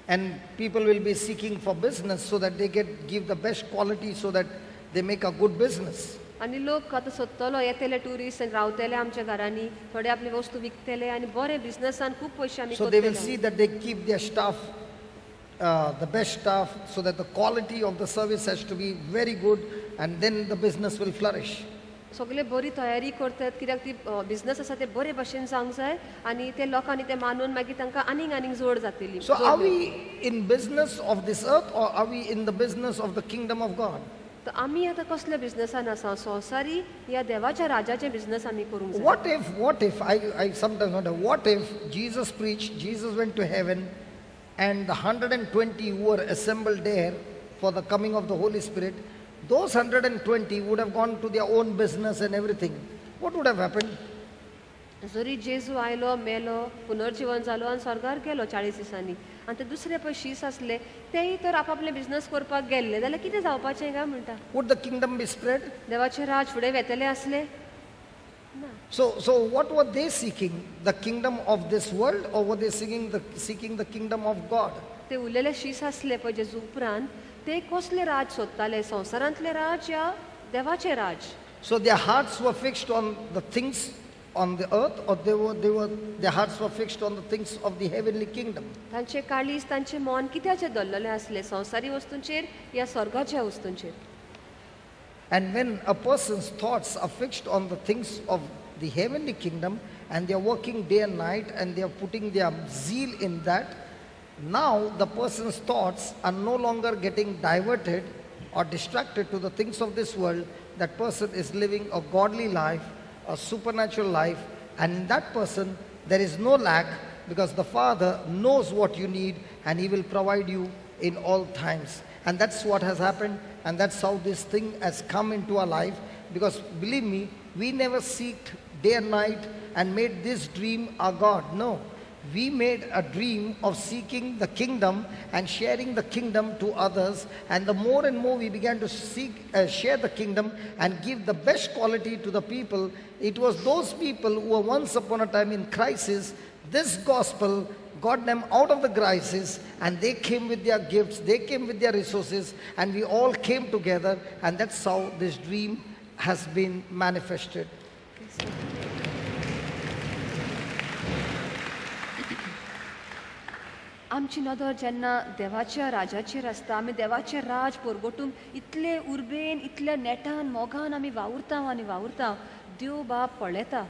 And people will be seeking for business so that they give the best quality so that they make a good business. आनी लोक आतां सोदतलो येतले ट्युरिस्ट आनी रावतले आमच्या घरांनी, थोडे आपली वस्तू विकतले आनी बरे बिजनसान खूब पयशे आमी So they will करतले. see that they keep their staff, the best staff, so that the quality of the service has to be very good, and then the business will flourish. सगळे बरी तयारी करतात कित्याक ती बिजनस आसा ते बरे भाशेन जावंक जाय आनी ते लोकांनी ते मानून मागीर तांकां आनीक आनीक जोड जातली. So are we in business of this earth or are we in the business of the kingdom of God? तर आमी आतां कसल्या बिजनसान आसा, संवसारी या देवाच्या राजाचे बिजनस आमी करूंक जाय? What if, I sometimes wonder, what if Jesus preached, Jesus went to heaven, and the 120 who were assembled there for the coming of the Holy Spirit, those 120 would have gone to their own business and everything. What would have happened? जरी जेजू आयलो मेलो पुनर्जिवन जालो आनी स्वर्गार गेलो 40 दिसांनी आनी ते दुसरे पळय शीस आसले तेय तर आपआपले बिजनस करपाक गेल्ले जाल्यार कितें जावपाचें काय म्हणटा. Would the kingdom be spread? देवाचें राज फुडें वेतलें आसलें ना. So what were they seeking? The kingdom of this world, or were they seeking the kingdom of God? ते उरलेले शीस आसले पळय जेजू उपरांत ते कसले राज सोदताले, संवसारांतले राज या देवाचें राज? So their hearts were fixed on the things on the earth, or their hearts were fixed on the things of the heavenly kingdom. तांचे काळीज तांचे मन कित्याचेर दवरलेलें आसलें, संवसारी वस्तूंचेर या स्वर्गाच्या वस्तूंचेर? And when a person's thoughts are fixed on the things of the heavenly kingdom, and they are working day and night, and they are putting their zeal in that, now the person's thoughts are no longer getting diverted or distracted to the things of this world. That person is living a godly life, a supernatural life, and in that person there is no lack, because the Father knows what you need and He will provide you in all times. And that's what has happened, and that's how this thing has come into our life. Because believe me, we never seeked day and night and made this dream our God. No, we made a dream of seeking the kingdom and sharing the kingdom to others. And the more and more we began to share the kingdom and give the best quality to the people, it was those people who were once upon a time in crisis. This gospel got them out of the crisis, and they came with their gifts, they came with their resources, and we all came together, and that's how this dream has been manifested. आमची नदर जेन्ना देवाच्या राजाचेर आसता, आमी देवाचें राज परगटूंक इतले उर्बेन, इतल्या नेटान, मोगान आमी वावुरता आनी वावुरता, देव बाप पळयता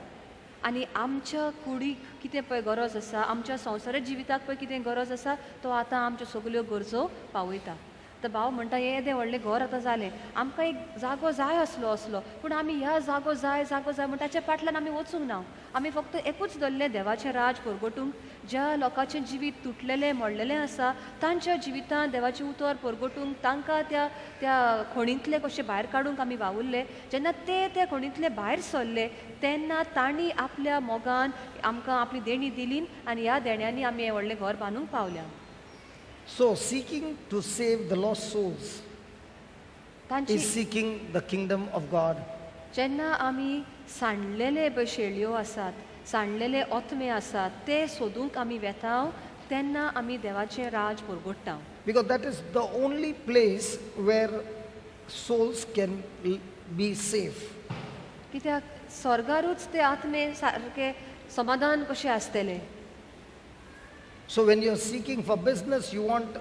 आनी आमच्या कुडीक कितें पळय गरज आसा, आमच्या संवसारीक जिविताक पळय कितें गरज आसा, तो आतां आमच्यो सगल्यो गरजो पावयता. आतां भाव म्हणटा येदें व्हडलें घर आतां जालें, आमकां एक जागो जाय आसलो असलो, पूण आमी ह्या जागो जाय जागो जाय म्हण ताच्या फाटल्यान आमी वचूंक ना. आमी फक्त एकूच धरलें देवाचें राज परगटूंक. ज्या लोकांचें जिवीत तुटलेलें मोडलेलें आसा तांच्या जिवितांत देवाचें उतर परगटूंक, तांकां त्या त्या खणींतले कशें भायर काडूंक आमी वावुरले. जेन्ना ते त्या खणींतले भायर सरले तेन्ना तांणी आपल्या मोगान आमकां आपली देणी दिली आनी ह्या देण्यांनी आमी हें व्हडलें घर बांदूंक पावल्या. So seeking to save the lost souls is seeking the kingdom of God. जेन्ना आमी सांडलेले पळय शेळयो आसात, सांडलेले ओतमे आसात, ते सोदूंक आमी वेता तेन्ना आमी देवाचें राज परगट्टा. Because that is the only place where souls can be safe. कित्याक स्वर्गारूच ते आत्मे सारके समाधान कशें आसतलें. So when you're seeking for business, you want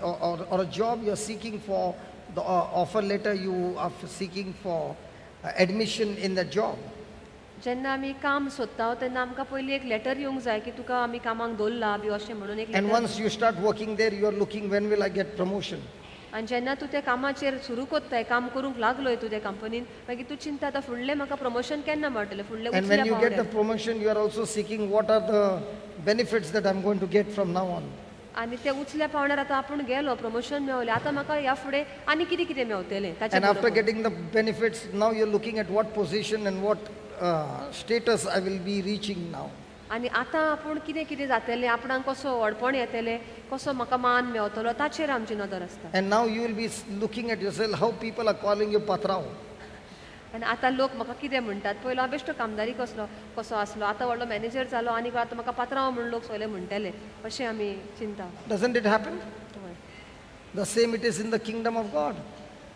or a job, you're seeking for the offer letter, you are seeking for admission in the job. जेन्ना आमी काम सोदता तेन्ना आमकां पयलीं एक लेटर येवंक जाय की तुका आमी कामाक दवरला बी अशें म्हणून एक. And once you start working there, you are looking when will I get promotion. आनी जेन्ना तूं त्या कामाचेर सुरू कोत्ताय, काम करूंक लागलोय तूं त्या कंपनीन, मागीर तूं चिंता आतां फुडलें म्हाका प्रमोशन केन्ना मेळटलें, फुडलें. And when you get the promotion, you are also seeking what are the benefits that I'm going to get from now on. आनी ते उचल्या पावण्यार आतां आपूण गेलो, प्रमोशन मेवलें, आतां म्हाका ह्या फुडें आनी कितें कितें मेवतलें. And after getting the benefits, now you're looking at what position and what status I will be reaching now. आनी आतां आपूण कितें कितें जातलें, आपणाक कसो व्हडपण येतलें, कसो म्हाका मान मेवतलो, ताचेर आमची नदर आसता. And now you will be looking at yourself how people are calling you patrao. आनी आतां लोक म्हाका कितें म्हणटात, पयलो हांव बेश्टो कामदारी कसलो कसो आसलो, आतां व्हडलो मॅनेजर जालो आनी आतां म्हाका पात्रांव म्हूण लोक सगळे म्हणटले, अशें आमी चिंता. Doesn't it happen? The same it is in the kingdom of God.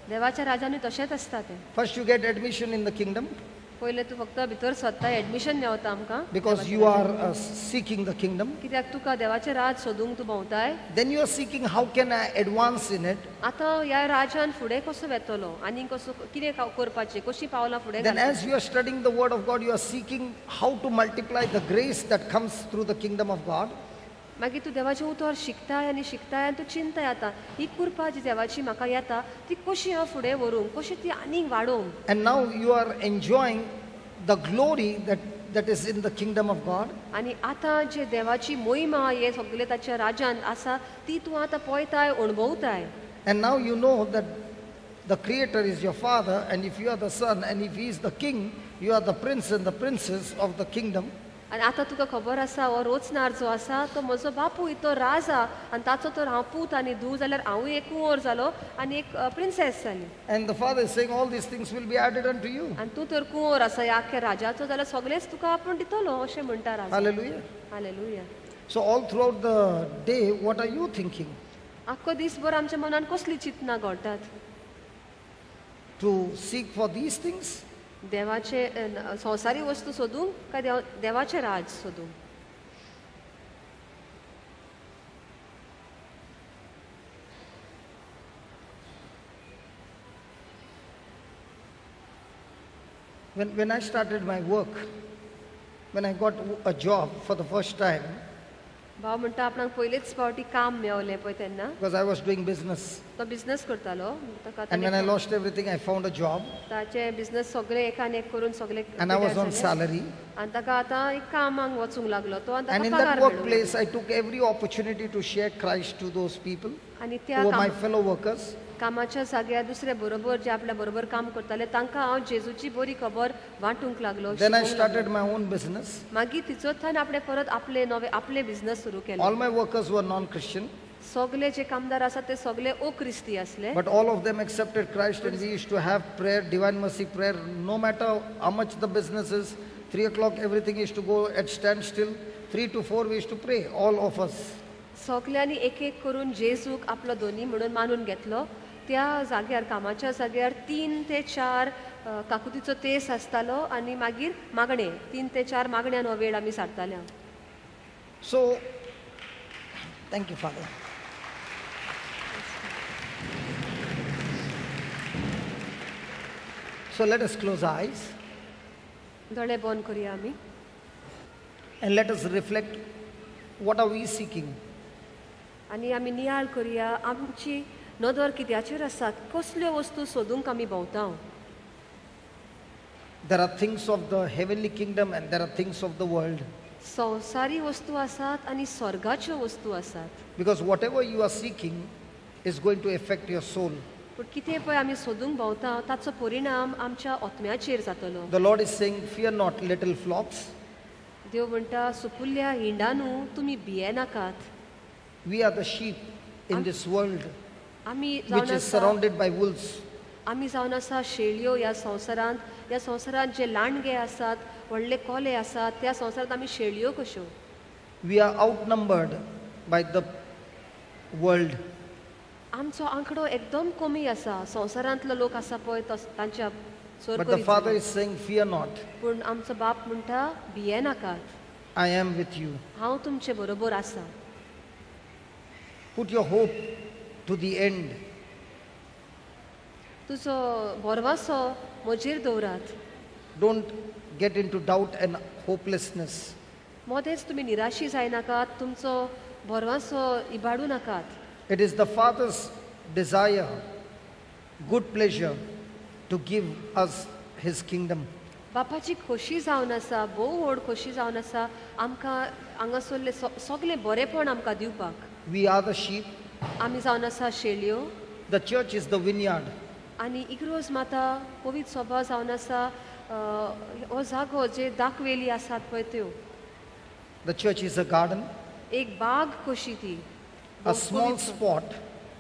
देवाच्या राजानूय तशेंच आसता तें. First you get admission in the kingdom. पयलें तूं फक्त भितर सरता, एडमिशन मेवता आमकां. Because you are seeking the kingdom. कित्याक तुका देवाचें राज सोदूंक तूं भोंवताय. Then you are seeking how can I advance in it. आतां ह्या राजान फुडें कसो वेतलो आनी कसो कितें करपाचें, कशीं पावलां फुडें. Then as you are studying the word of God, you are seeking how to multiply the grace that comes through the kingdom of God. मागीर तूं देवाचें उतर शिकताय आनी शिकताय आनी तूं चिंताय आतां ही कृपा जी देवाची म्हाका येता ती कशी हांव फुडें व्हरूंक, कशी ती आनीक वाडोवंक. And now you are enjoying the glory that is in the kingdom of God. आनी आतां जे देवाची मोहिमा हे सगळे ताच्या राजान आसा ती तूं आतां पळयताय, अणभवताय. And now you know that the creator is your father, and if you are the son and if he is the king, You are the prince and the princess of the kingdom. आनी आतां तुका खबर आसा हो रोचनार जो आसा तो म्हजो बापूय तो राजा आनी ताचो तर हांव पूत आनी धूव जाल्यार हांवूय एक कुंवर जालो आनी एक प्रिन्सेस जाली. And the father is saying all these things will be added unto you. आनी तूं तर कुंवर आसा ह्या आख्या राजाचो जाल्यार सगळेंच तुका आपूण दितलो अशें म्हणटा राजा. Hallelujah. Hallelujah. So all throughout the day, what are you thinking? आख्खो दीसभर आमच्या मनान कसली चिंतना घडटात? To seek for these things? देवाचे संवसारी वस्तू सोदूंक काय देवाचें राज सोदूंक? When I started my work, when I got a job for the first time, भाव म्हणटा आपणाक पयलेच फावटी काम मेवलें पळय तेन्ना. Because I was doing business. तो बिझनस करतालो. And when I lost everything, I found a job. ताचे बिझनस सगळे एकान एक करून सगळे. And I was on salary. आनी ताका आतां एक कामाक वचूंक लागलो तो आनी And in ताका that पगार मेळूंक. workplace, I took every opportunity to share Christ to those people आनी त्या who were my fellow workers. कामाच्या जाग्यार दुसरे बरोबर जे आपल्या बरोबर काम करताले तांकां हांव जेजूची बरी खबर वांटूंक लागलो. Then I started my own business. मागीर तिचोथान आपणे परत आपले नवे आपले बिझनस सुरू केले. All my workers were non-Christian. सगळे जे कामदार आसात ते सगळे ओ क्रिस्ती असले. But all of them accepted Christ and we used to have prayer, divine mercy prayer, no matter how much the business is. 3 o'clock everything used to go at standstill. 3 to 4 we used to pray, all of us. सगळ्यांनी एक एक करून जेजूक आपलो दोनी म्हणून मानून घेतलो. त्या जाग्यार कामाच्या जाग्यार 3 ते 4 काकुतीचो तेस आसतालो आनी मागीर मागणें 3 ते 4 मागण्यान हो वेळ आमी सारताले. So thank you father. So let us close our eyes. दोळे बंद करूया आमी. And let us reflect, what are we seeking? आनी आमी नियाळ करूया आमची नदर कित्याचेर आसा, कसल्यो वस्तू सोदूंक आमी भोंवता. There are things of the heavenly kingdom and there are things of the world. संवसारी वस्तू आसात आनी स्वर्गाच्यो वस्तू आसात. Because whatever you are seeking is going to affect your soul. पूण कितें पळय आमी सोदूंक भोंवता ताचो परिणाम आमच्या आत्म्याचेर जातलो. The Lord is saying, fear not, little flocks. देव म्हणटा सुपुल्ल्या हिंडानू तुमी भियेनाकात. We are the sheep in this world, which is surrounded by wolves. आमी जावन आसा शेळयो ह्या संवसारांत. ह्या संवसारांत जे लांडगे आसात, व्हडले कोले आसात, त्या संवसारांत आमी शेळयो कश्यो. We are outnumbered by the world. आमचो आंकडो एकदम कमी आसा. संवसारांतलो लोक आसा पळय तांच्या. But the father is saying, fear not. पूण आमचो बाप म्हणटा भियेनाकात. I am with you. हांव तुमचे बरोबर आसा. Put your hope to the end. तुजो भरवसो म्हजेर दवरात. Don't get into doubt and hopelessness. मदेंच तुमी निराशी जायनाकात, तुमचो भरवसो इबाडू नाकात. It is the Father's desire, good pleasure, to give us His kingdom. बापाची खोशी जावन आसा, भोव व्हड खोशी जावन आसा आमकां हांगासरलें सगळें बरेंपण आमकां दिवपाक. We are the sheep. आमी जावन आसा शेळयो. The church is the vineyard. आनी इग्रोज माता पवित्र सभा जावन आसा हो जागो जे दाखवेली आसात पळय त्यो. The church is a garden. एक बाग कशी ती. A small spot.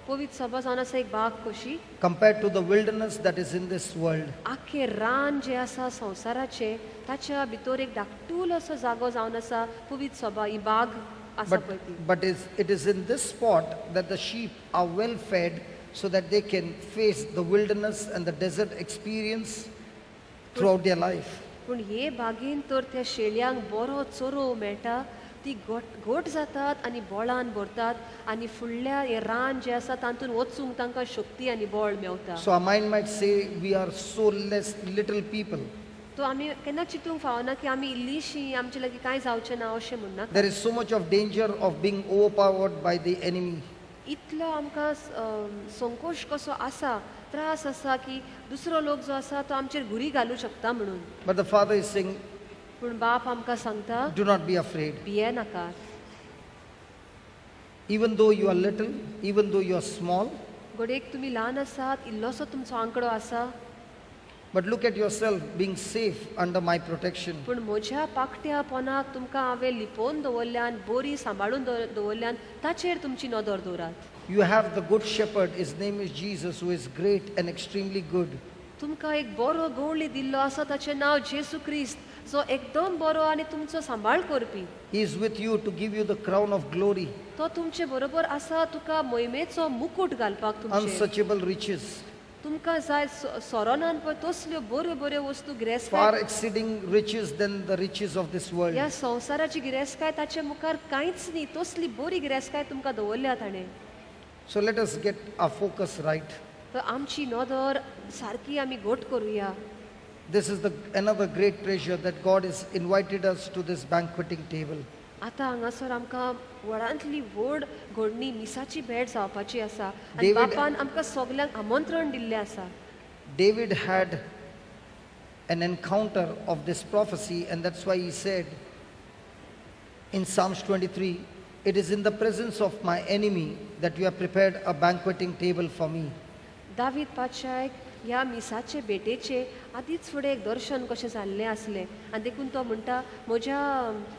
पवित्र सभा जावन आसा एक बाग कशी. Compared to the wilderness that is in this world. आख्खें रान जें आसा संवसाराचें ताच्या भितर एक धाकटूल असो जागो जावन आसा पवित्र सभा ही बाग आसा पळय ती. But it is in this spot that the sheep are well fed so that they can face the wilderness and the desert experience throughout their life. पूण हे बागेन तर त्या शेळयांक बरो चरोव मेळटा, ती घट जातात आनी बळान भरतात आनी फुडल्या हे रान जें आसा तातूंत वचूंक तांकां शक्ती आनी बळ मेवता. So our mind might say we are so less little people. तो आमी केन्ना चिंतूंक फावना की आमी इल्लीशी आमचे लागीं कांय जावचें ना अशें म्हणना. There is so much of danger of being overpowered by the enemy. इतलो आमकां संकोश कसो आसा, त्रास आसा की दुसरो लोक जो आसा तो आमचेर घुरी घालूं शकता म्हणून. But the father is saying, पूण बाप आमकां सांगता, do not be afraid. भियेनाकात. Even though you are little, even though you are small, घडयेक तुमी ल्हान आसात, इल्लोसो तुमचो आंकडो आसा, But look at yourself being safe under my protection. पूण म्हज्या पाकट्या पोनाक तुमकां हांवें लिपोवन दवरल्यान, बरी सांबाळून दवरल्यान, ताचेर तुमची नदर दवरात. You have the good shepherd, his name is Jesus, who is great and extremely good. तुमकां एक बरो गवळी दिल्लो आसा, ताचें नांव जेसू क्रिस्त, जो एकदम बरो आनी तुमचो सांबाळ करपी. He is with you to give you the crown of glory. तो तुमचे बरोबर आसा तुका मोहिमेचो मुकूट घालपाक तुमचे. Unsearchable riches. तुमकां जाय सोरोनान पळय तसल्यो बऱ्यो बऱ्यो वस्तू गिरेस्तकाय. Far exceeding riches than the riches of this world. ह्या संवसाराची गिरेस्तकाय ताचे मुखार कांयच न्ही, तसली बरी गिरेस्तकाय तुमकां दवरल्या ताणें. So let us get our focus right. तर आमची नदर सारकी आमी घट करुया. This is the another great treasure that God has invited us to this banqueting table. आतां हांगासर आमकां व्हडांतली व्हड घडणी मिसाची भेट जावपाची आसा आनी बापान आमकां सगल्यांक आमंत्रण दिल्लें आसा. David had an encounter of this prophecy, and that's why he said in Psalms 23, it is in the presence of my enemy that you have prepared a banqueting table for me. David पातशायक ह्या मिसाचे भेटेचे आदींच फुडें एक दर्शन कशें जाल्लें आसलें आनी देखून तो म्हणटा, म्हज्या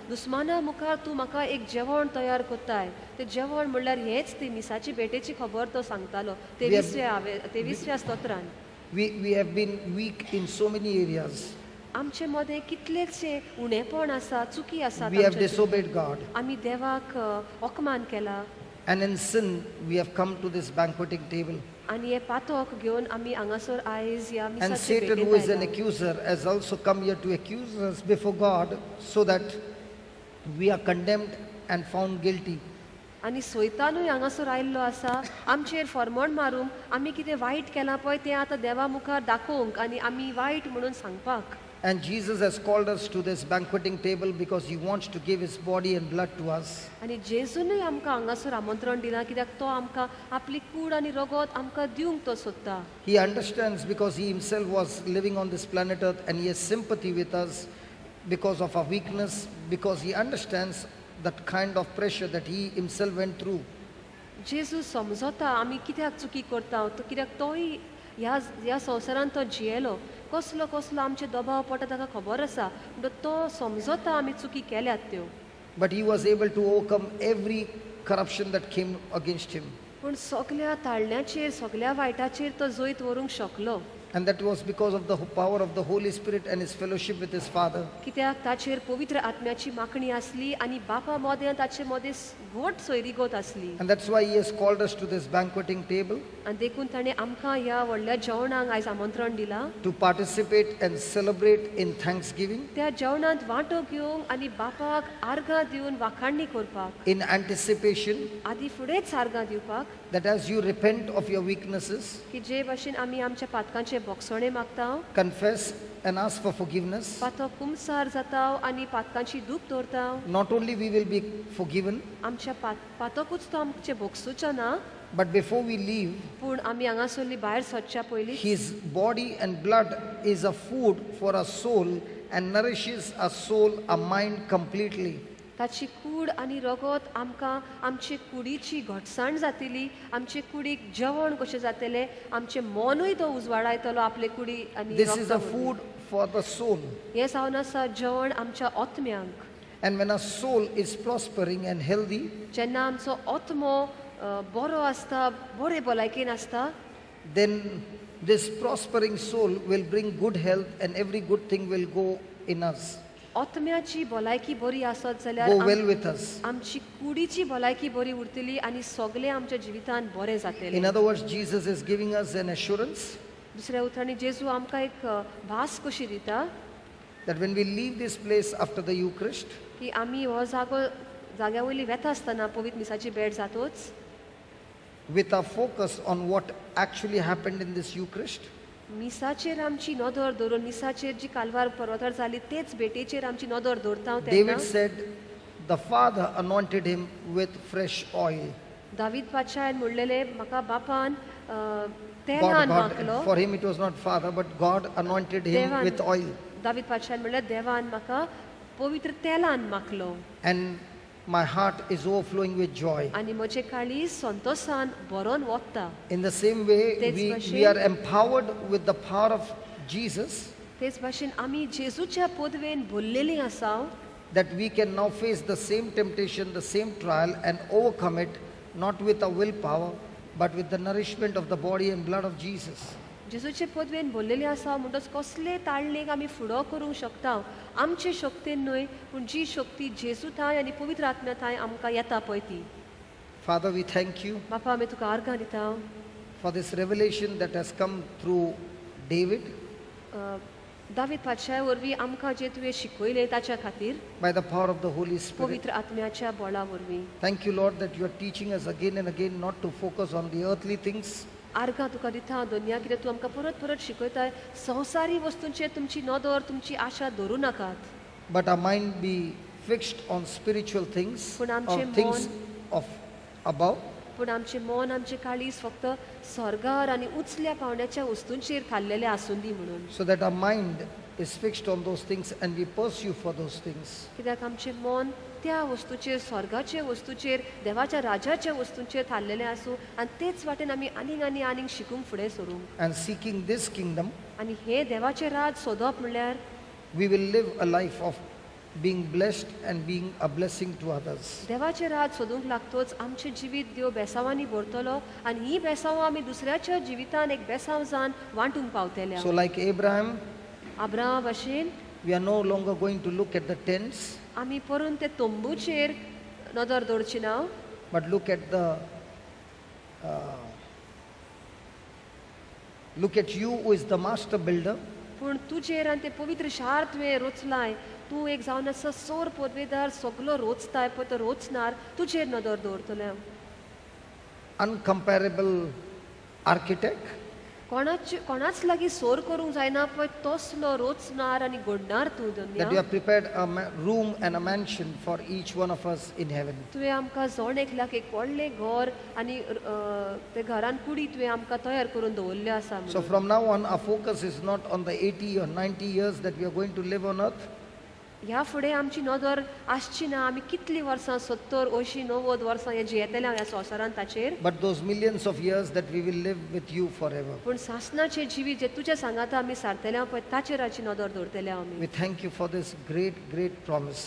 दुस्माना मुखार तूं म्हाका एक जेवण तयार करताय. तें जेवण म्हणल्यार हेंच ती मिसाची भेटेची खबर तो सांगतालो 23व्या स्तोत्रान. We have been weak in so many areas. आमचे मदें कितलेशे उणेपण आसा, चुकी आसा. We have disobeyed God. आमी देवाक अपमान केला. And in sin we have come to this banqueting table. आनी हे पातक घेवन आमी हांगासर आयज ह्या And Satan, who is an accuser, has also come here to accuse us before God, so that we are condemned and found guilty. आनी सैतानूय हांगासर आयिल्लो आसा आमचेर फॉर्मण मारूंक, आमी कितें वायट केलां पळय तें आतां देवा मुखार दाखोवंक आनी आमी वायट म्हणून सांगपाक. And Jesus has called us to this banqueting table because he wants to give his body and blood to us. आनी जेजूनय आमकां हांगासर आमंत्रण दिलां कित्याक तो आमकां आपली कूड आनी रगत आमकां दिवंक तो सोदता. He understands because he himself was living on this planet Earth, and he has sympathy with us because of our weakness, because he understands that kind of pressure that he himself went through. जेजू समजता आमी कित्याक चुकी करता, तो कित्याक तोय ह्या संवसारांत तो जियेलो, कसलो कसलो आमचे दबाव पडटा ताका खबर आसा, म्हणटकच तो समजता आमी चुकी केल्यात त्यो. But he was able to overcome every corruption that came against him. पूण सगल्या ताळण्याचेर, सगल्या वायटाचेर तो जैत व्हरूंक शकलो. And that was because of the power of the Holy Spirit and his fellowship with his Father. कित्याक ताचेर पवित्र आत्म्याची मागणी आसली आनी बापा मदें ताचे मदें घट सोयरीगत आसली. And that's why he has called us to this banqueting table. आनी देखून ताणें आमकां ह्या व्हडल्या जेवणाक आयज आमंत्रण दिलां. To participate and celebrate in thanksgiving. त्या जेवणांत वांटो घेवंक आनी बापाक आर्गां दिवन वाखाणणी करपाक. In anticipation. आदी फुडेंच आर्गां दिवपाक. That as you repent of your weaknesses, की जे भाशेन आमी आमच्या पातकांचे बोगसणे मागता, confess and ask for forgiveness, पातक कुमसार जाता आनी पातकांची दूख दवरता, not only we will be forgiven, आमच्या पातकूच तो आमचे बोगसुचो ना, but before we leave, पूण आमी हांगासरली भायर सरच्या पयलीं, his body and blood is a food for our soul and nourishes our soul, our mind completely. ताची कूड आनी रगत आमकां आमचे कुडीची घटसाण जातली, आमचे कुडीक जेवण कशें जातलें, आमचें मनूय तो उजवाडायतलो आपले कुडी आनी. This is a food for the soul. हें जावन आसा जेवण आमच्या आत्म्यांक. And when our soul is prospering and healthy, जेन्ना आमचो आत्मो बरो आसता, बरे भलायकेन आसता, then this prospering soul will bring good health and every good thing will go in us. आत्म्याची भलायकी बरी आसत जाल्यार go well with us. आमची कुडीची भलायकी बरी उरतली आनी सगळें आमच्या जिवितांत बरें जातलें. In other words, Jesus is giving us an assurance. दुसऱ्या उतरांनी जेजू आमकां एक भास कशी दिता, that when we leave this place after the Eucharist, की आमी हो जागो जाग्या वयली वेता आसतना पवित्र मिसाची भेट जातोच, with our focus on what actually happened in this Eucharist, मिसाचेर आमची नदर दवरून, मिसाचेर जी कालवार पर्वतार जाली तेच भेटेचेर आमची नदर दवरता. David said, the Father anointed him with fresh oil. David पातशायन म्हणलेलें म्हाका बापान तेलान माखलो. For him it was not Father, but God anointed him with oil. David पातशायन म्हणलें देवान म्हाका पवित्र तेलान माखलो. And my heart is overflowing with joy. आनी म्हजें काळीज संतोसान भरोन वता. In the same way, we are empowered with the power of Jesus, तेच भाशेन आमी जेजूच्या पदवेन भरलेली आसा, that we can now face the same temptation, the same trial, and overcome it, not with our willpower, but with the nourishment of the body and blood of Jesus. जेजूचे पदवेन भरलेली आसा म्हणटच कसले ताळणेक आमी फुडो करूंक शकता आमचे शक्तीन न्हय, पूण जी शक्ती जेजू थांय आनी पवित्र आत्म्या थांय आमकां येता पळय ती. Father, we thank you बापा, आमी तुका आर्गां दिता for this revelation that has come through David, David पातशाय वरवीं आमकां जें तुवें शिकयलें ताच्या खातीर, by the power of the Holy Spirit. पवित्र आत्म्याच्या बळा वरवीं. Thank you, Lord, that you are teaching us again and again not to focus on the earthly things, आर्गां तुका दिता दोनया, कित्याक तूं आमकां परत परत शिकयताय संवसारी वस्तूंचेर तुमची नदर, तुमची आशा धरूं नाकात, but our mind be fixed on spiritual things, पूण or आमचें things of above, पूण आमचें मन, आमचें काळीज फक्त स्वर्गार आनी उंचल्या पावंड्याच्या वस्तूंचेर थारलेलें आसूं दी म्हणून, so that our mind is fixed on those things and we pursue for those things. कित्याक आमचें मन त्या वस्तूचेर, स्वर्गाचे वस्तूचेर, देवाच्या राजाच्या वस्तूंचेर थारलेलें आसूं आनी तेच वाटेन आमी आनीक आनी आनीक शिकूंक फुडें सरूंक. And seeking this kingdom, आनी हें देवाचें राज सोदप म्हणल्यार we will live a life of being blessed and being a blessing to others. देवाचें राज सोदूंक लागतोच आमचें जिवीत देव बेसांवांनी भरतलो आनी ही बेसांवां आमी दुसऱ्याच्या जिवितान एक बेसांव जावन वांटूंक पावतले. So like Abraham, Abraham भाशेन we are no longer going to look at the tents, आमी परून ते तंबूचेर नदर दवरची ना, but look at the look at you who is the master builder, पूण तुजेर आनी ते पवित्र शार तुवें रोचलाय, तूं एक जावन आसा सोर पदवेदार, सगलो रोचताय पळय तो रोचणार, तुजेर नदर दवरतलें. Uncomparable architect, कोणाच लागीं सोर करूंक जायना पळय तसलो रोचणार आनी घडणार तूं that you have prepared a room and a mansion for each one of us in heaven. तुवें आमकां जण एकल्याक एक व्हडलें घर आनी ते घरान कुडी तुवें आमकां तयार करून दवरल्ल्यो आसा. So from now on our focus is not on the 80 or 90 years that we are going to live on earth. ह्या फुडें आमची नदर आसची ना आमी कितलीं वर्सां 70, 80, 90 वर्सां हे जियेतले ह्या संवसारांत ताचेर, but those millions of years that we will live with you forever. पूण सासणाचें जिवीत जें तुज्या सांगाता आमी सारतले पळय ताचेर आमची नदर दवरतले आमी. We thank you for this great, great promise.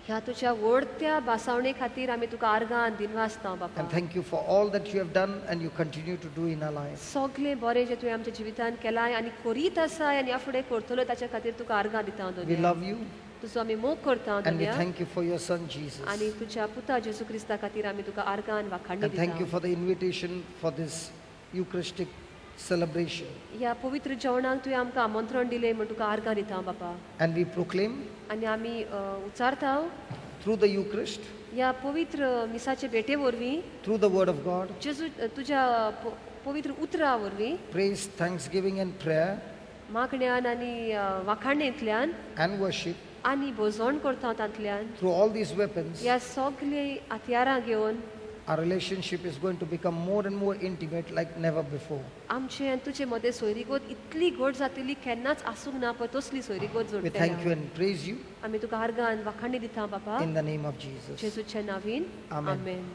ह्या तुज्या व्हडत्या बासावणे खातीर आमी तुका आर्गां दिनवासता बापा. And thank you for all that you have done and you continue to do in our lives. सगळें बरें जें तुवें आमच्या जिवितांत केलां आनी करीत आसा आनी ह्या फुडें करतलो ताच्या खातीर तुका आर्गां दिता. We love you. तुजो आमी मोग करता And we thank you for your son Jesus. आनी तुज्या पुता जेजू क्रिस्ता खातीर आमी तुका आर्गां आनी वाखाणी And thank you दिता. for the invitation for this Eucharistic celebration. ह्या पवित्र जेवणाक तुवें आमकां आमंत्रण दिलें म्हूण तुका आर्गां दिता बापा. And we proclaim आनी आमी उच्चारता through the Eucharist, ह्या पवित्र मिसाचे भेटे वरवीं, through the word of God, जेजू तुज्या पवित्र उतरा वरवीं, praise, thanksgiving and prayer, मागण्यान आनी वाखाणेंतल्यान, and worship, आनी भोजन करता तांतल्यान, through all these weapons, ह्या सगळे हत्यारां घेवन our relationship is going to become more and more intimate like never before. आमचे आनी तुजे मदें सोयरीगत इतली घट जातली केन्नाच आसूंक ना पळय तसली सोयरीगत We thank you जोडटले. and praise you आमी तुका आर्गां आनी वाखाणी दिता बापा in the name of Jesus. जेजूच्या नांवान. Amen. आमेन.